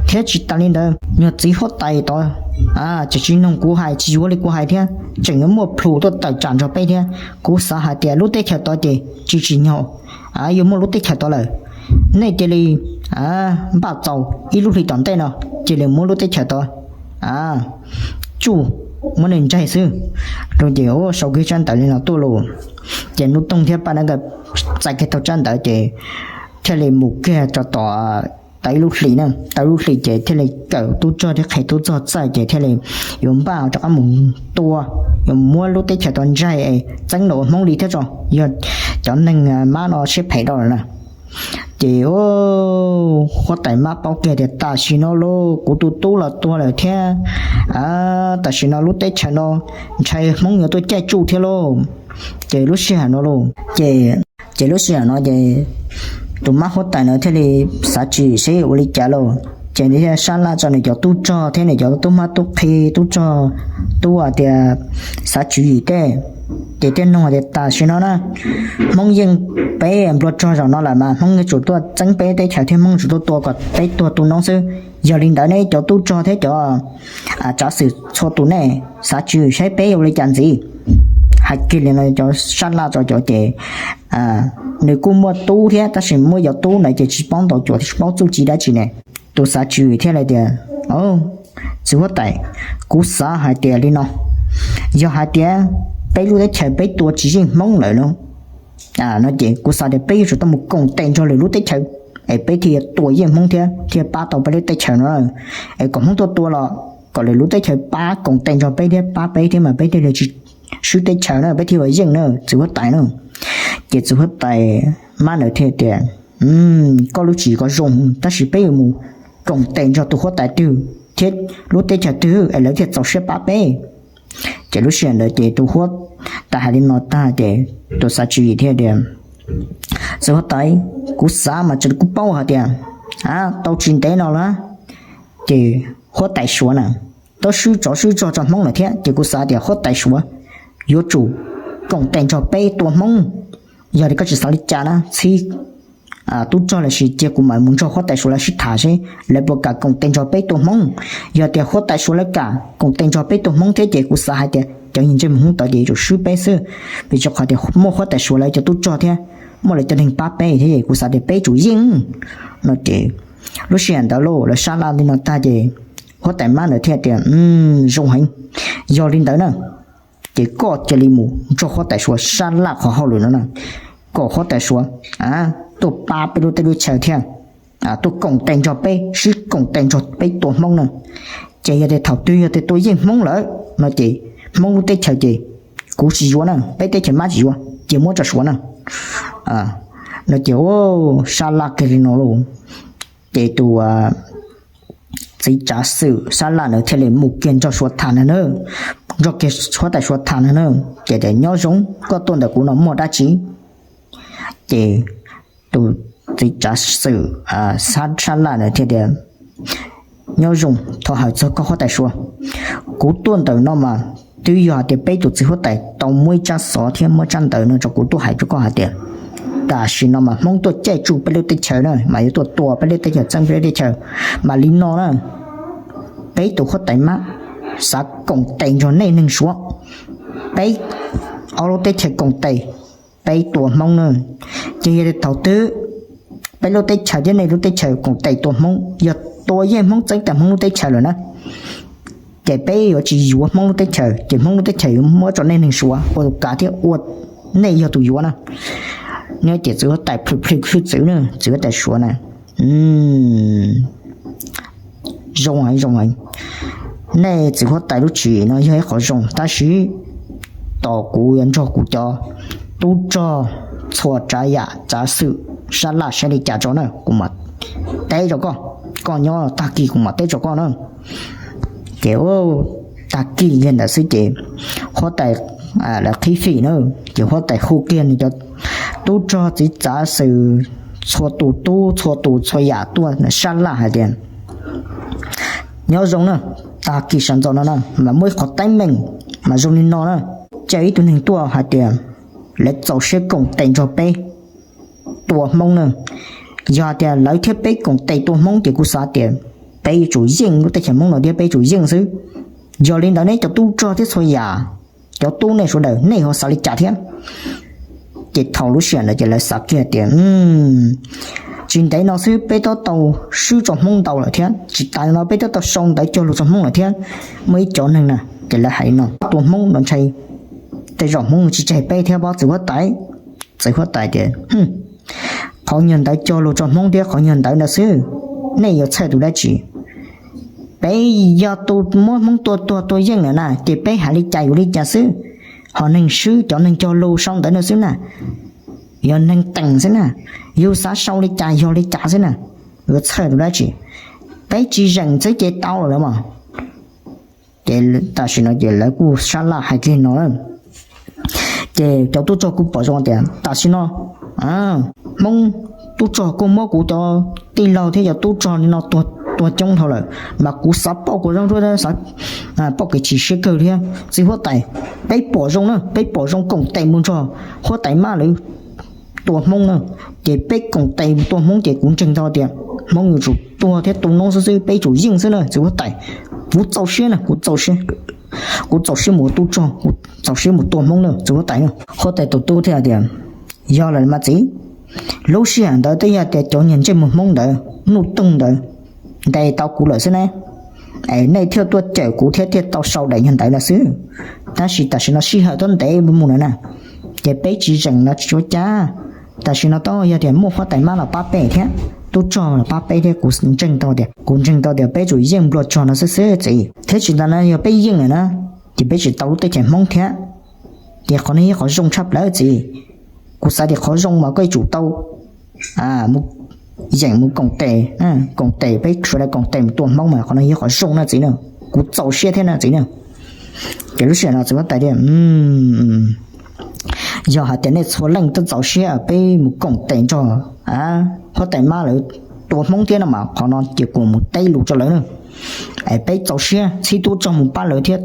Thiab tsis tas li ntawd, nyuag txiv huab tais tod tseem tsis mloog kuv hais, tsis yuav li kuv hais thiab, tseem yuav muaj plhus tuaj tawm tsam nrog peb thiab. Kuv xav hais tias lub teb chaws tod ces tsis tsim nyog yuav muaj lub teb chaws tod lawm. Nej cia li npaj txaus ib lub hlis tom ntej no, cia li muab lub teb chaws tod tsuj, muab nws ntsaig xwb. Ces sau kiag tsab ntawv li no tuaj lauj. Ces Nuj Toog thiab Paj Dab Nkawd txais kiag tau tsab ntawv ces thiaj li mus kiag rau tom tau ib lub hlis na, tau ib lub hlis ces thiaj li kawm tub rog thiab qhia tub rog txawj ces thiaj li yuav npaj rov qab mus tua, yuav muab lub teb chaws tod ntsaig es txeeb los ua Hmoob li thiab tso, yog cov neeg mab no siab phem dua lawm na. Ces huab tais mab paub kiag tias tam sim no lauj, kuv tus tub los tuag lawm thiab, tam sim no lub teb chaws no ntshai Hmoob yuav tuaj caij tsuj thiab lauj. Ces lub sij hawm no lauj, ces, ces lub sij hawm no ces tus mab huab tais no thiaj li xav tswv yim seb ua li cas lauj. Ces nws thiaj sab laj tso nws cov tub rog thiab nws cov tub mab tub qhe, tub rog, tub hais tias xav tswv yim tej, ces thiaj nug hais tias tam sim no na, Hmoob yeej peb nplua rog zaum no lawm mas Hmoob yuav tsum tuaj txeeb peb teb chaws thiab Hmoob yuav tsum tuaj tua kom peb tuag tu noob xwb. Yog li ntawd nej cov tub rog thiab cov tsav xwm txhua tus nej xav tswv yim saib peb ua li cas ntxiv. Hais kiag li no cov sab laj tso cov ces nws kuj muaj tub thiab tab sis muaj cov tub ntawd ces tsis paub ntaus cuam thiab tsis paub txuj ci dab tsi ne. Tus xav tswv yim thiaj li tias, txiv huab tais, kuv xav hais tias li no, yog hais tias peb lub teb chaws peb tua tsis yeej Hmoob lawm no, no ces kuv xav tias peb yuav tsum tau mus koom tes nrog lwm lub teb chaws es peb thiaj yuav tua yeej Hmoob thiab thiaj pab tau peb lub teb chaws no. Es kom Hmoob tuaj tua los kom lwm lub teb chaws pab koom tes nrog peb thiab pab peb thiab mas peb thiaj li tsis swb teb chaws na, peb thiaj ua yeej na txiv huab tais na. Ces txiv huab tais mab ntawd thiaj tias, koj lub tswv yim ko zoo tab sis peb yuav mus koom tes nrog tus huab tais twg thiab lub teb chaws twg es lawv thiaj txaus siab pab peb. Ces lub sij hawm ntawd ces tus huab tais hais li no tag ces tus xav tswv yim thiaj tias, txiv huab tais, kuv xav mas tseem kuv paub hais tias tau tsis ntev no lawm ces huab tais Suav na tau swb tsov swb rog tso Hmoob lawm thiab ces kuv xav tias huab tais Suav yuav tsum koom tes nrog peb tua Hmoob. Yog li koj tsis xav li cas na txhib tub rog los sis cia kuv mam mus nrog huab tais Suav lawv sib tham seb lawv puas kam koom tes nrog peb tua Hmoob. Yog tias huab tais Suav lawv kam koom tes nrog peb tua Hmoob thiab ces kuv xav hais tias cov yim ntsej muag Hmoob tod ces yuav tsum swb peb xwb, vim rau qhov tias muaj huab tais Suav lawv cov tub rog thiab muaj lawv cov neeg pab peb thiab es kuv xav tias peb tsum yeej no ces lub sij hawm ntawd lauj lawv sab laj li no tag ces huab tais mab ntawd thiaj tias, zoo heev, yog li ntawd na ces koj cia li mus nrog huab tais Suav sab laj qhov hauj lwm no na, kom huab tais Suav tuaj pab peb lub teb lub chaws thiab tuaj koom tes nrog peb, sib koom tes nrog peb tua Hmoob na. Ces yog tias thaum twg yog tias tua yeej Hmoob lawm no ces Hmoob lub teb chaws ces kuv tsis yuav na, peb teb chaws mab tsis yuav, cia muab rau Suav na. No ces sab laj kiag li no lauj, ces tus txiv tsav xwm sab laj ntawd thiaj li mus kiag nrog Suav tham na, nrog kiag huab tais Suav tham na, ces tias, nyob zoo, koj tuaj ntawm kuv no muaj dab tsi? Ces tus txiv tsav xwm sab laj ntawd thiaj tias, nyob zoo, thov hawm txog koj huab tais Suav, kuv tuaj ntawm no mas twb yog hais tias peb tus txiv huab tais tau muab ib tsab xov thiab muab tsab ntawv no rau kuv tuaj hais rau koj hais tias tam sim no mas Hmoob tuaj caij tsuj peb lub teb chaws na, mas yuav tuaj tua peb lub teb chaws, txeeb peb lub teb chaws. Mas li no na, peb tus huab tais mab xav koom tes nrog nej neeg Suav, peb ob lub teb chaws koom tes, peb tua Hmoob na. Ces yog tias thaum twg peb lub teb chaws thiab nej lub teb chaws koom tes tua Hmoob, yog tua yeej Hmoob txeeb tag Hmoob lub teb chaws lawm na, ces peb yuav tsis yuav Hmoob lub teb chaws, ces Hmoob lub teb chaws yuav muab rau nej neeg Suav ua tus kav thiab ua, nej yog tus yuav na. Nyob ces txiv huab tais plhws plhws hwj txwv na, txiv huab tais Suav na, zoo heev zoo heev. Nej txiv huab tais lub tswv yim no yog ib qhov zoo tab sis tos kuv yuav nrog kuv cov tub rog txhua tsav yam tsav xwm sab laj saib li cas tso na, kuv mam teb rau koj. Koj nyob tag kis kuv mam teb rau koj na. Ces tag kis kiag ntawd xwb ces huab tais lawv qhib fim na, ces huab tais hu kiag nws cov tub rog txiv tsav xwm txhua tus tub txhua tus txhua yam tuaj sab laj hais tias, nyob zoo na, tag kis sawv ntxov no na mas muaj ib qhov teeb meem mas zoo li no na, caw ib tug neeg tuaj hais tias lawv txaus siab koom tes nrog peb tua Hmoob na. Yog hais tias lawv thiab peb koom tes tua Hmoob ces kuv xav tias peb yuav tsum yeej lub teb chaws Hmoob no thiab peb yuav tsum yeej xwb. Yog li ntawd neb cov tub rog thiab txhua yam, cov tub nej sawv daws nej ho xav li cas thiab? Ces thaum lub sij hawm ntawd ces lawv xav kiag tias tsis ntev no xwb peb twb tau swb rau Hmoob ntau lawm thiab, tsis tas no peb twb tau sau ntawv cog lus rau Hmoob lawm thiab. Muaj ib cov neeg na ces lawv hais no, tua Hmoob no ntshai tej zaum Hmoob tsis tseg peb thiab pob txiv huab tais. Txiv huab tais tias, qhov nyuag ntawv cog lus rau Hmoob thiab qhov nyuag ntawv ntawd xwb, nej yuav txhawj tus dab tsi? Peb yog tus muab Hmoob tua tuag tua yeej lawm na ces peb hais li cas yuav li cas xwb. Ho neeg swb cov neeg cog lus sau ntawv no xwb na, yog neeg teem xwb na, yus xav sau li cas yog li cas xwb na, yuav txhawj tus dab tsi? Peb tsis zeem xwb ces tau lawm mas. Ces tam sim no ces lawv kuj sab laj hais kiag no. Ces cov tub rog kuj pom zoo tias tam sim no Hmoob tub rog kuj muab kuv cov tij laug thiab cov tub rog li no tuag coob dhau lawm, mas kuv xav pauj kuv zoo, xav pauj kev chim siab kawg thiab txiv huab tais. Peb pom zoo na, peb pom zoo koom tes mus nrog huab tais Mab lawv tua Hmoob na. Ces peb koom tes mus tua Hmoob ces kuv ntseeg tau tias Hmoob yuav tsum tuag thiab tu noob xwb xwb, peb tsum yeej xwb na txiv huab tais. Kuv txaus siab na, kuv txaus siab mus ua tub rog, kuv txaus siab mus tua Hmoob na txiv huab tais. Huab tais tus tub thiaj tias, yog lawm mas txiv, lub sij hawm ntawd twb yog tias cov niag ntsej muag Hmoob ntawd, Nuj Toog ntawd, ntes tau kuv lawm xwb ne, es nej thiaj tuaj cawm kuv thiab thiaj tau sau daim nyuag ntawv no xwb. Tab sis tam sim no sij hawm twb ntev mus lawm na, ces peb tsis zeem no tsis ua cas. Tam sim no twb yog tias muaj huab tais Mab los pab peb thiab, tub rog los pab peb thiab, kuv ntseeg tau tias, kuv ntseeg tau tias peb tsum yeej nplua tsog no xwb xwb txiv. Thiab tsis tas no yog peb yeej lawm na, ces peb tsis tau lub teb chaws Hmoob thiab. Ces qhov no yog qhov zoo tshaj plaws txiv. Kuv xav tias qhov zoo mas koj yuav tsum tau mus yeem mus koom tes, koom tes peb sawv daws koom tes mus tua Hmoob mas qhov no yog qhov zoo na txiv na. Kuv txaus siab thiab na txiv na. Ces lub sij hawm no txiv huab tais tias, yog hais tias nej txhua leej twb txaus siab peb mus koom tes nrog huab tais Mab lawv tua Hmoob thiab no mas qhov no ces kuv mus teb lus rau lawv na, es peb txaus siab txhib tub rog mus pab lawv thiab,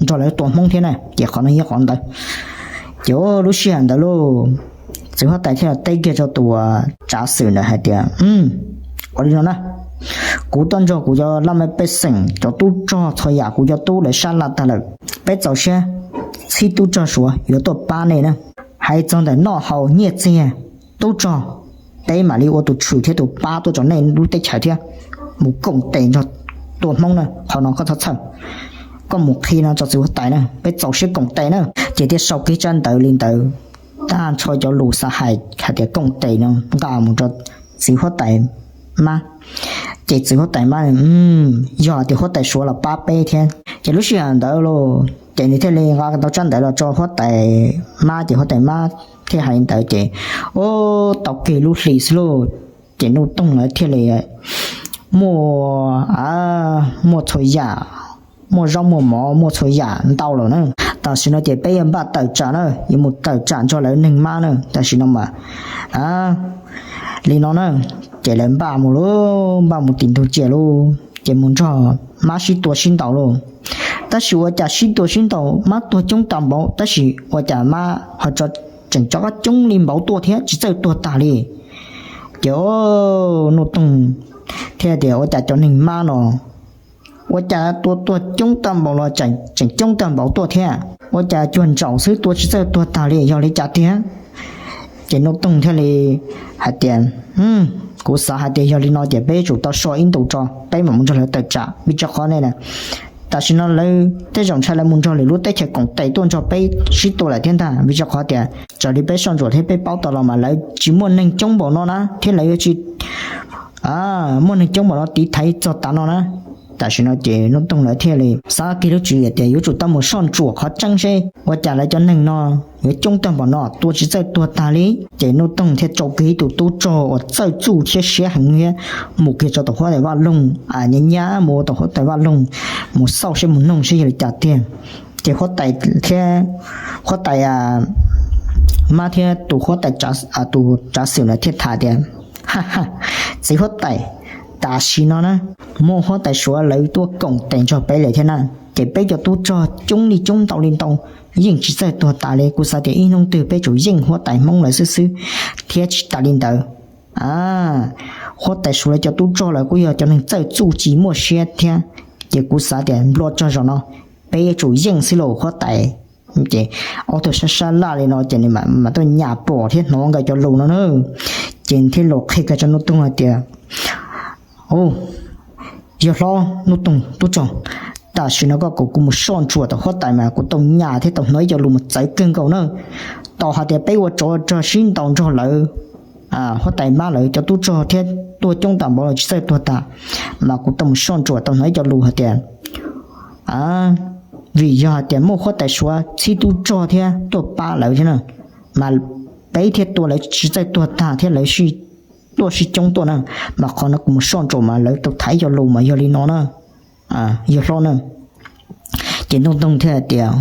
nrog lawv tua Hmoob thiab na, ces qhov no yog qhov ntawd. Ces lub sij hawm ntawd lauj, txiv huab tais thiaj teb kiag rau tus tsav xwm ntawd hais tias, ua li no na, kuv tuaj nrog kuv cov laj mej pej xeem cov tub rog txhua yam kuv cov tub lawv sab laj tag lawm, peb txaus siab txhib tub rog Suav yuav tuaj pab nej na. Hais txog ntawm noj haus nyiaj txiag, tub rog, peb mam li ua tus tshwm thiab tus pab tuaj rau nej lub teb chaws thiab, mus koom tes nrog tua Hmoob na, qhov no koj txhob txhawj. Koj mus qhia no rau txiv huab tais na, peb txaus siab koom tes na. Ces thiaj sau kiag tsab ntawv li ntawd, tag nrho cov lus xav hais hais tias koom tes no nqa mus rau txiv huab tais Mab. Ces txiv huab tais Mab, yog tias huab tais Suav los pab peb thiab. Ces lub sij hawm ntawd lauj, ces nws thiaj li nqa tau tsab ntawv los rau huab tais Mab, ces huab tais Mab thiaj hais li ntawd ces, o, tau kiag lub hlis xwb lauj, ces Nuj Toog lawv thiaj li muaj, muaj txhua yam, muaj zaub muaj mov muaj txhua yam ntau lawm na. Tam sim no ces peb yuav npaj tawm tsam na, yuav mus tawm tsam nrog lawv neeg Mab na. Tam sim no mas li no na, ces lawv npaj mus lauj, npaj mus tim ntug cia lauj, ces mus nrog Mab sib tua sib ntaus lauj. Tab sis ua cas sib tua sib ntaus Mab tuag coob tag npaum, tab sis ua cas Mab ho tseem tso coob li npaum tuaj thiab tsis txawj tuag tag li. Ces Nuj Toog thiaj tias ua cas cov neeg Mab no ua cas tua tuag coob tag npaum los tseem coob tag npaum tuaj thiab, ua cas cuag ntsaum xwb tua tsis txawj tuag tag li, yog li cas tiag? Ces Nuj Toog thiaj li hais tias, kuv xav hais tias yog li no ces peb yuav tsum tau so ib ntus tso peb mam mus nrog lawv tawm tsam, vim rau qhov ne, tam sim no lawv tej zaum ntshai lawv mus nrog lwm lub teb chaws koom tes tuaj nrog peb sib tua lawm thiab ntag, vim rau qhov tias raws li peb soj ntsuam thiab peb paub tau los mas lawv tsis muaj neeg coob npaum no na, thiab lawv yuav tsis muaj neeg coob npaum no tiv thaiv txog tav no na. Tam sim no ces Nuj Toog lawv thiaj li xav kiag lub tswv yim tias yuav tsum tau mus soj ntsuam qhov tseeb seb ua cas lawv cov neeg no yuav coob tag npaum no tua tsis txawj tuag tag li. Ces Nuj Toog thiaj tso kiag ib tug tub rog uas txawj txuj thiab siab heev thiab mus kiag rau tom huab tais Vaj Loog, nyab nyab mus ua tom huab tais Vaj Loog mus xauj seb mus noog seb yog li cas tiag. Ces huab tais thiab, huab tais Mab thiab tus huab tais, tus tsav xwm ntawd thiaj tham tias, txiv huab tais, tam sim no na, muaj huab tais Suav lawv tuaj koom tes nrog peb lawm thiab na, ces peb cov tub rog coob li coob ntau li ntau yeej tsis txawj tuag tas li. Kuv xav tias ib hnub twg peb tsum yeej huab tais Hmoob lawv xwb xwb, thiab tsis tas li ntawd Huab tais Suav lawv cov tub rog lawv kuj yog cov neeg txawj txuj ci muaj siab thiab, ces kuv xav tias nplua tsaug zaum no peb yuav tsum yeej xwb lauj huab tais. Ces ob tug sab sab laj li no ces nws mam tuaj nyas pom thiab hnov nkawd cov lus no na. Ces thiaj los qhia kiag rau Nuj Toog hais tias, Yawg hlob Nuj Toog tub rog, tam sim no koj kom kuv mus soj ntsuam tom huab tais mas kuv tau nyas thiab tau hnov ib co lus mas txawv kawg nkaus na. Tos hais tias peb ua tsov rog sib ntaus nrog lawv, huab tais mab lawv cov tub rog thiab tuag coob tas npaum los tsis txawj tuag tag, mas kuv tau mus soj ntsuam tau hnov ib co lus hais tias, vim yog hais tias muaj huab tais Suav txhib tub rog thiab tuaj pab lawv thiab na, mas peb thiaj tua lawv tsis txawj tuag tag thiab lawv tuaj sib coob tuaj na, mas qhov no kuv mus soj ntsuam mas lawv tau tham ib co lus mas yog li no na. Yawg hlob na. Ces Nuj Toog thiaj hais tias,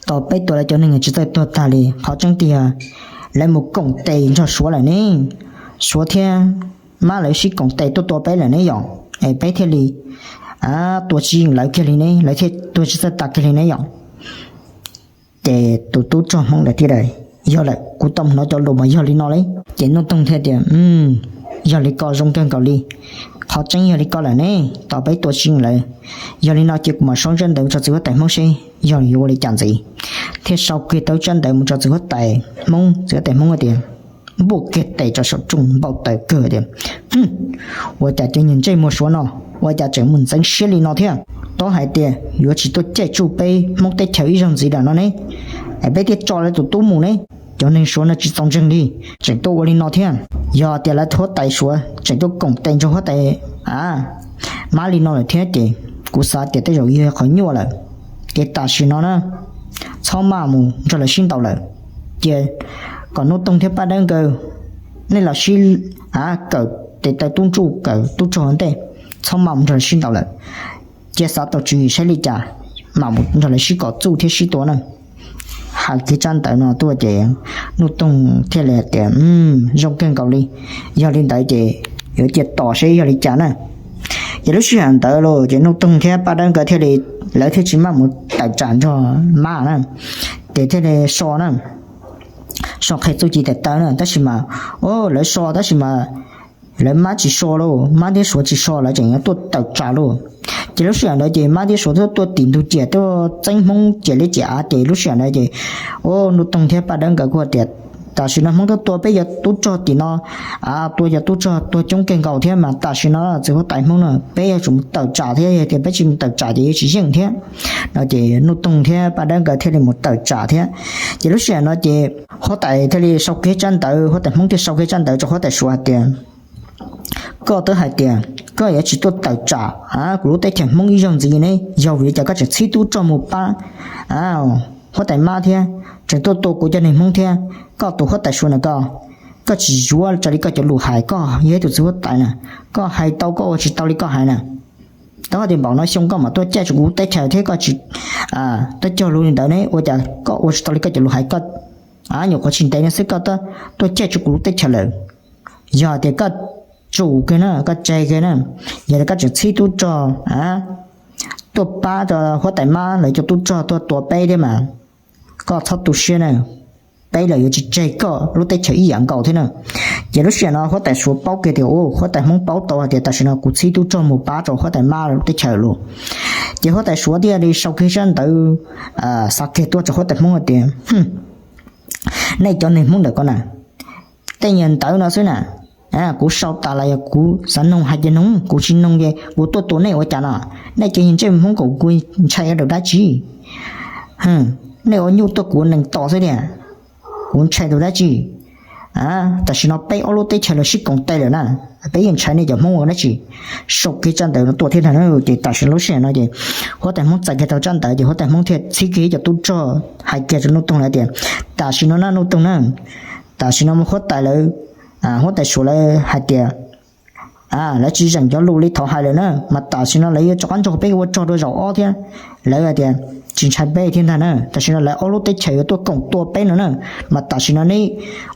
Tos peb tua lawv cov neeg tsis txawj tuag tag li, qhov tseeb tiag lawv mus koom tes nrog Suav lawm ne. Suav thiab mab lawv sib koom tes tuaj tua peb lawm ne yom, es peb thiaj li tua tsis yeej lawv kiag li ne, lawv thiaj tuag tsis txawj tag kiag li ne yom. Ces tus tub rog Hmoob ntawd thiaj tias, Yog lawm, kuv tau hnov cov lus mas yog li no li. Ces Nuj Toog thiaj tias, Yog li ko zoo kawg nkaus li, qhov tseeb yog li ko lawm ne, tos peb tua tsis yeej lawv. Yog li no ces kuv mam sau tsab ntawv mus rau txiv huab tais Hmoob seb yog yuav ua li cas ntxiv. Thiaj sau kiag tau tsab ntawv mus rau txiv huab tais Hmoob, txiv huab tais Hmoob tias, Npuaj kiag tes rau saum rooj npau taws kawg tias, Ua cas cov niag ntsej muag Suav no ua cas tseem mus ntxeev siab li no thiab? Twb hais tias yuav tsis tuaj caij tsuj peb Hmoob teb chaws ib zaug ntxiv lawm no ne, es peb thiaj tso lawv tus tub mus ne. Cov neeg Suav no tsis txaus ntseeg li, tseem tuaj ua li no thiab. Yog tias lawv huab tais Suav tseem tuaj koom tes nrog huab tais mab li no lawm thiab ces kuv xav tias tej zaum yog qhov nyuaj lawm. Ces tam sim no na, txhob maj mus nrog lawv sib ntaus lawm, cia kom Nuj Toog thiab Paj Dawb nkawd nej los sib kawm tes taw tub ntsuj kawm tub rog ua ntej, txhob maj mus nrog lawv sib ntaus lawm. Cia xav tau tswv yim saib li cas mam mus nrog lawv sib kom txuj thiab sib tua na. Hais kiag tsab ntawv no tuaj ces Nuj Toog thiaj li tias, Zoo kawg nkaus li, yog li ntawd ces yuav cia tos seb yog li cas na. Ces lub sij hawm ntawd los ces Nuj Toog thiab Paj Dawb nkawd thiaj li, lawv thiaj tsis maj mus tawm tsam nrog mab na, ces thiaj li so na, so qhia txuj ci tes taw na, tab sis mas, o, lawv so tab sis mas lawv mab tsis so lauj, mab thiab Suav tsis so, lawv tseem yuav tuaj tawm tsam lauj. Ces lub sij hawm ntawd ces mab thiab Suav tuaj tim ntug ciam tuaj txeeb Hmoob ciam liab ciam av ces lub sij hawm ntawd ces, o, Nuj Toog thiab Paj Dawb nkawd kuj tias, Tam sim no Hmoob tuaj tua peb cov tub rog tim no, tua cov tub rog tuag coob kawg nkaus thiab mas tam sim no txiv huab tais Hmoob no peb yuav tsum mus tawm tsam thiab, yog tias peb tsis mus tawm tsam ces yuav tsis yeej thiab. No ces Nuj Toog thiab Paj Dawb nkawd thiaj li mus tawm tsam thiab. Ces lub sij hawm no ces huab tais thiaj li sau kiag tsab ntawv, huab tais Hmoob thiaj sau kiag tsab ntawv rau huab tais Suav hais tias, Koj twb hais tias koj yuav tsis tuaj tawm tsam kuv lub teb chaws Hmoob ib zaug ntxiv ne, yog vim li cas koj tseem txhib tub rog mus pab huab tais mab thiab tseem tuaj tua kuv cov neeg Hmoob thiab? Koj tus huab tais Suav na koj, koj tsis yuav raws li koj cov lus hais, koj yog ib tus txiv huab tais na, koj hais tau koj ua tsis tau li koj hais na. Twb tias npaum no xyoo koj mam tuaj caij tso kuv lub teb chaws thiab koj tsis tuaj cog lus li ntawd ne, ua cas koj ua tsis tau li koj cov lus hais, koj nyuam qhuav tsis ntev no xwb koj tuaj caij tso kuv lub teb chaws lawm. Yog tias koj tsum kiag na, koj tseg kiag na, yog tias koj tseem txhib tub rog tuaj pab rau huab tais mab lawv cov tub rog tuaj tua peb thiab mas koj txhob tu siab na, peb los yuav tsis tseg koj lub teb chaws ib yam nkaus thiab na. Ces lub sij hawm no huab tais Suav paub kiag tias, huab tais Hmoob paub tau hais tias tam sim no kuv txhib tub rog mus pab rau huab tais mab lub teb chaws lawm. Ces huab tais Suav thiaj li sau kiag tsab ntawv xav kiag tuaj rau huab tais Hmoob hais tias, Nej cov neeg Hmoob ntawm ko na, tej nyuag ntawv no xwb na, kuv sau tas los yog kuv xav noog hais ces noog, kuv tsis noog ces kuv tuaj tua nej ua cas no? Nej cov niag ntsej Hmoob kom kuv ntshai ua dab tsi? Nej ua nyuj tuaj kuv ua nees tos xwb tiag, kuv ntshai ua dab tsi? Tam sim no peb ob lub teb chaws los sib koom tes lawm na, peb yeej ntshai nej cov Hmoob ua dab tsi? Sau kiag tsab ntawv no tuaj thiab ntag na. Ces tam sim lub sij hawm no ces huab tais Hmoob txais kiag tau tsab ntawv ces huab tais Hmoob thiaj txhib kiag ib co tub rog hais kiag rau Nuj Toog lawv tias, Tam sim no na Nuj Toog na, tam sim no huab tais lawv, huab tais Suav lawv hais tias lawv tsis zeem cov lus li thaum hais lawm na, mas tam sim no lawv yuav rov qab nrog peb ua rog dua zaum ob thiab. Lawv hais tias tsis ntshai peb thiab ntag na, tam sim no lawv ob lub teb chaws yuav tuaj koom tua peb no na, mas tam sim no neb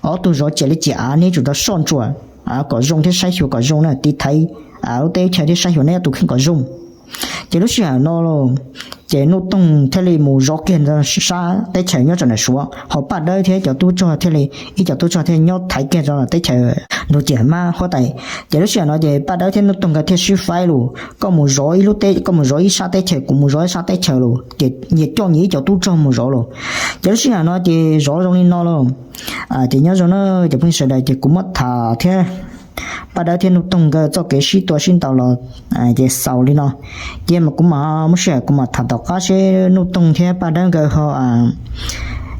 ob tug zov ciam li ciam av neb tsum tau soj ntsuam kom zoo thiab saib xyuas kom zoo na, tiv thaiv lub teb chaws thiab saib xyuas neb ob tug kheej kom zoo. Ces lub sij hawm no los Ces Nuj Toog thiaj li mus zov kiag sab teb chaws nyob rau ntawm Suav, ho Paj Dawb thiab cov tub rog thiaj li, ib cov tub rog thiaj nyob thaiv kiag rau teb chaws ntug ciam mab huab tais. Ces lub sij hawm no ces Paj Dawb thiab Nuj Toog nkawd thiaj sib faib lus, koj mus zov ib lub teb, koj mus zov ib sab teb chaws, kuv mus zov ib sab teb chaws lus, ces nyias coj nyias ib cov tub rog mus zov lus. Ces lub sij hawm no ces zov zoo li no lus. Ces nyob zoo na cov phooj ywg sawv daws, ces kuv muab tham thiab Paj Dawb thiab Nuj Toog nkawd txoj kev sib tua sib ntaus los ces xaus li no. Ces mas kuv mam muab sij hawm kuv mam tham tom qab seb Nuj Toog thiab Paj Dawb nkawd ho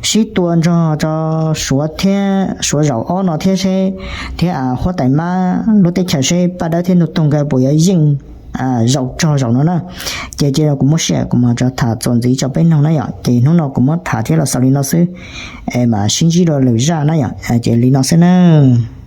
sib tua nrog rau Suav thiab, Suav zaum ob no thiab seb, thiab huab tais mab lub teb chaws seb Paj Dawb thiab Nuj Toog nkawd puas yuav yeej zaum rog zaum no na. Ces cia kuv muab sij hawm kuv mam rov tham txuas ntxiv rau peb mloog na yom. Ces hnub no kuv muab tham thiab los xaus li no xwb, es mam sib ntsib dua lwm zaj na yom. Ces li no xwb nawb.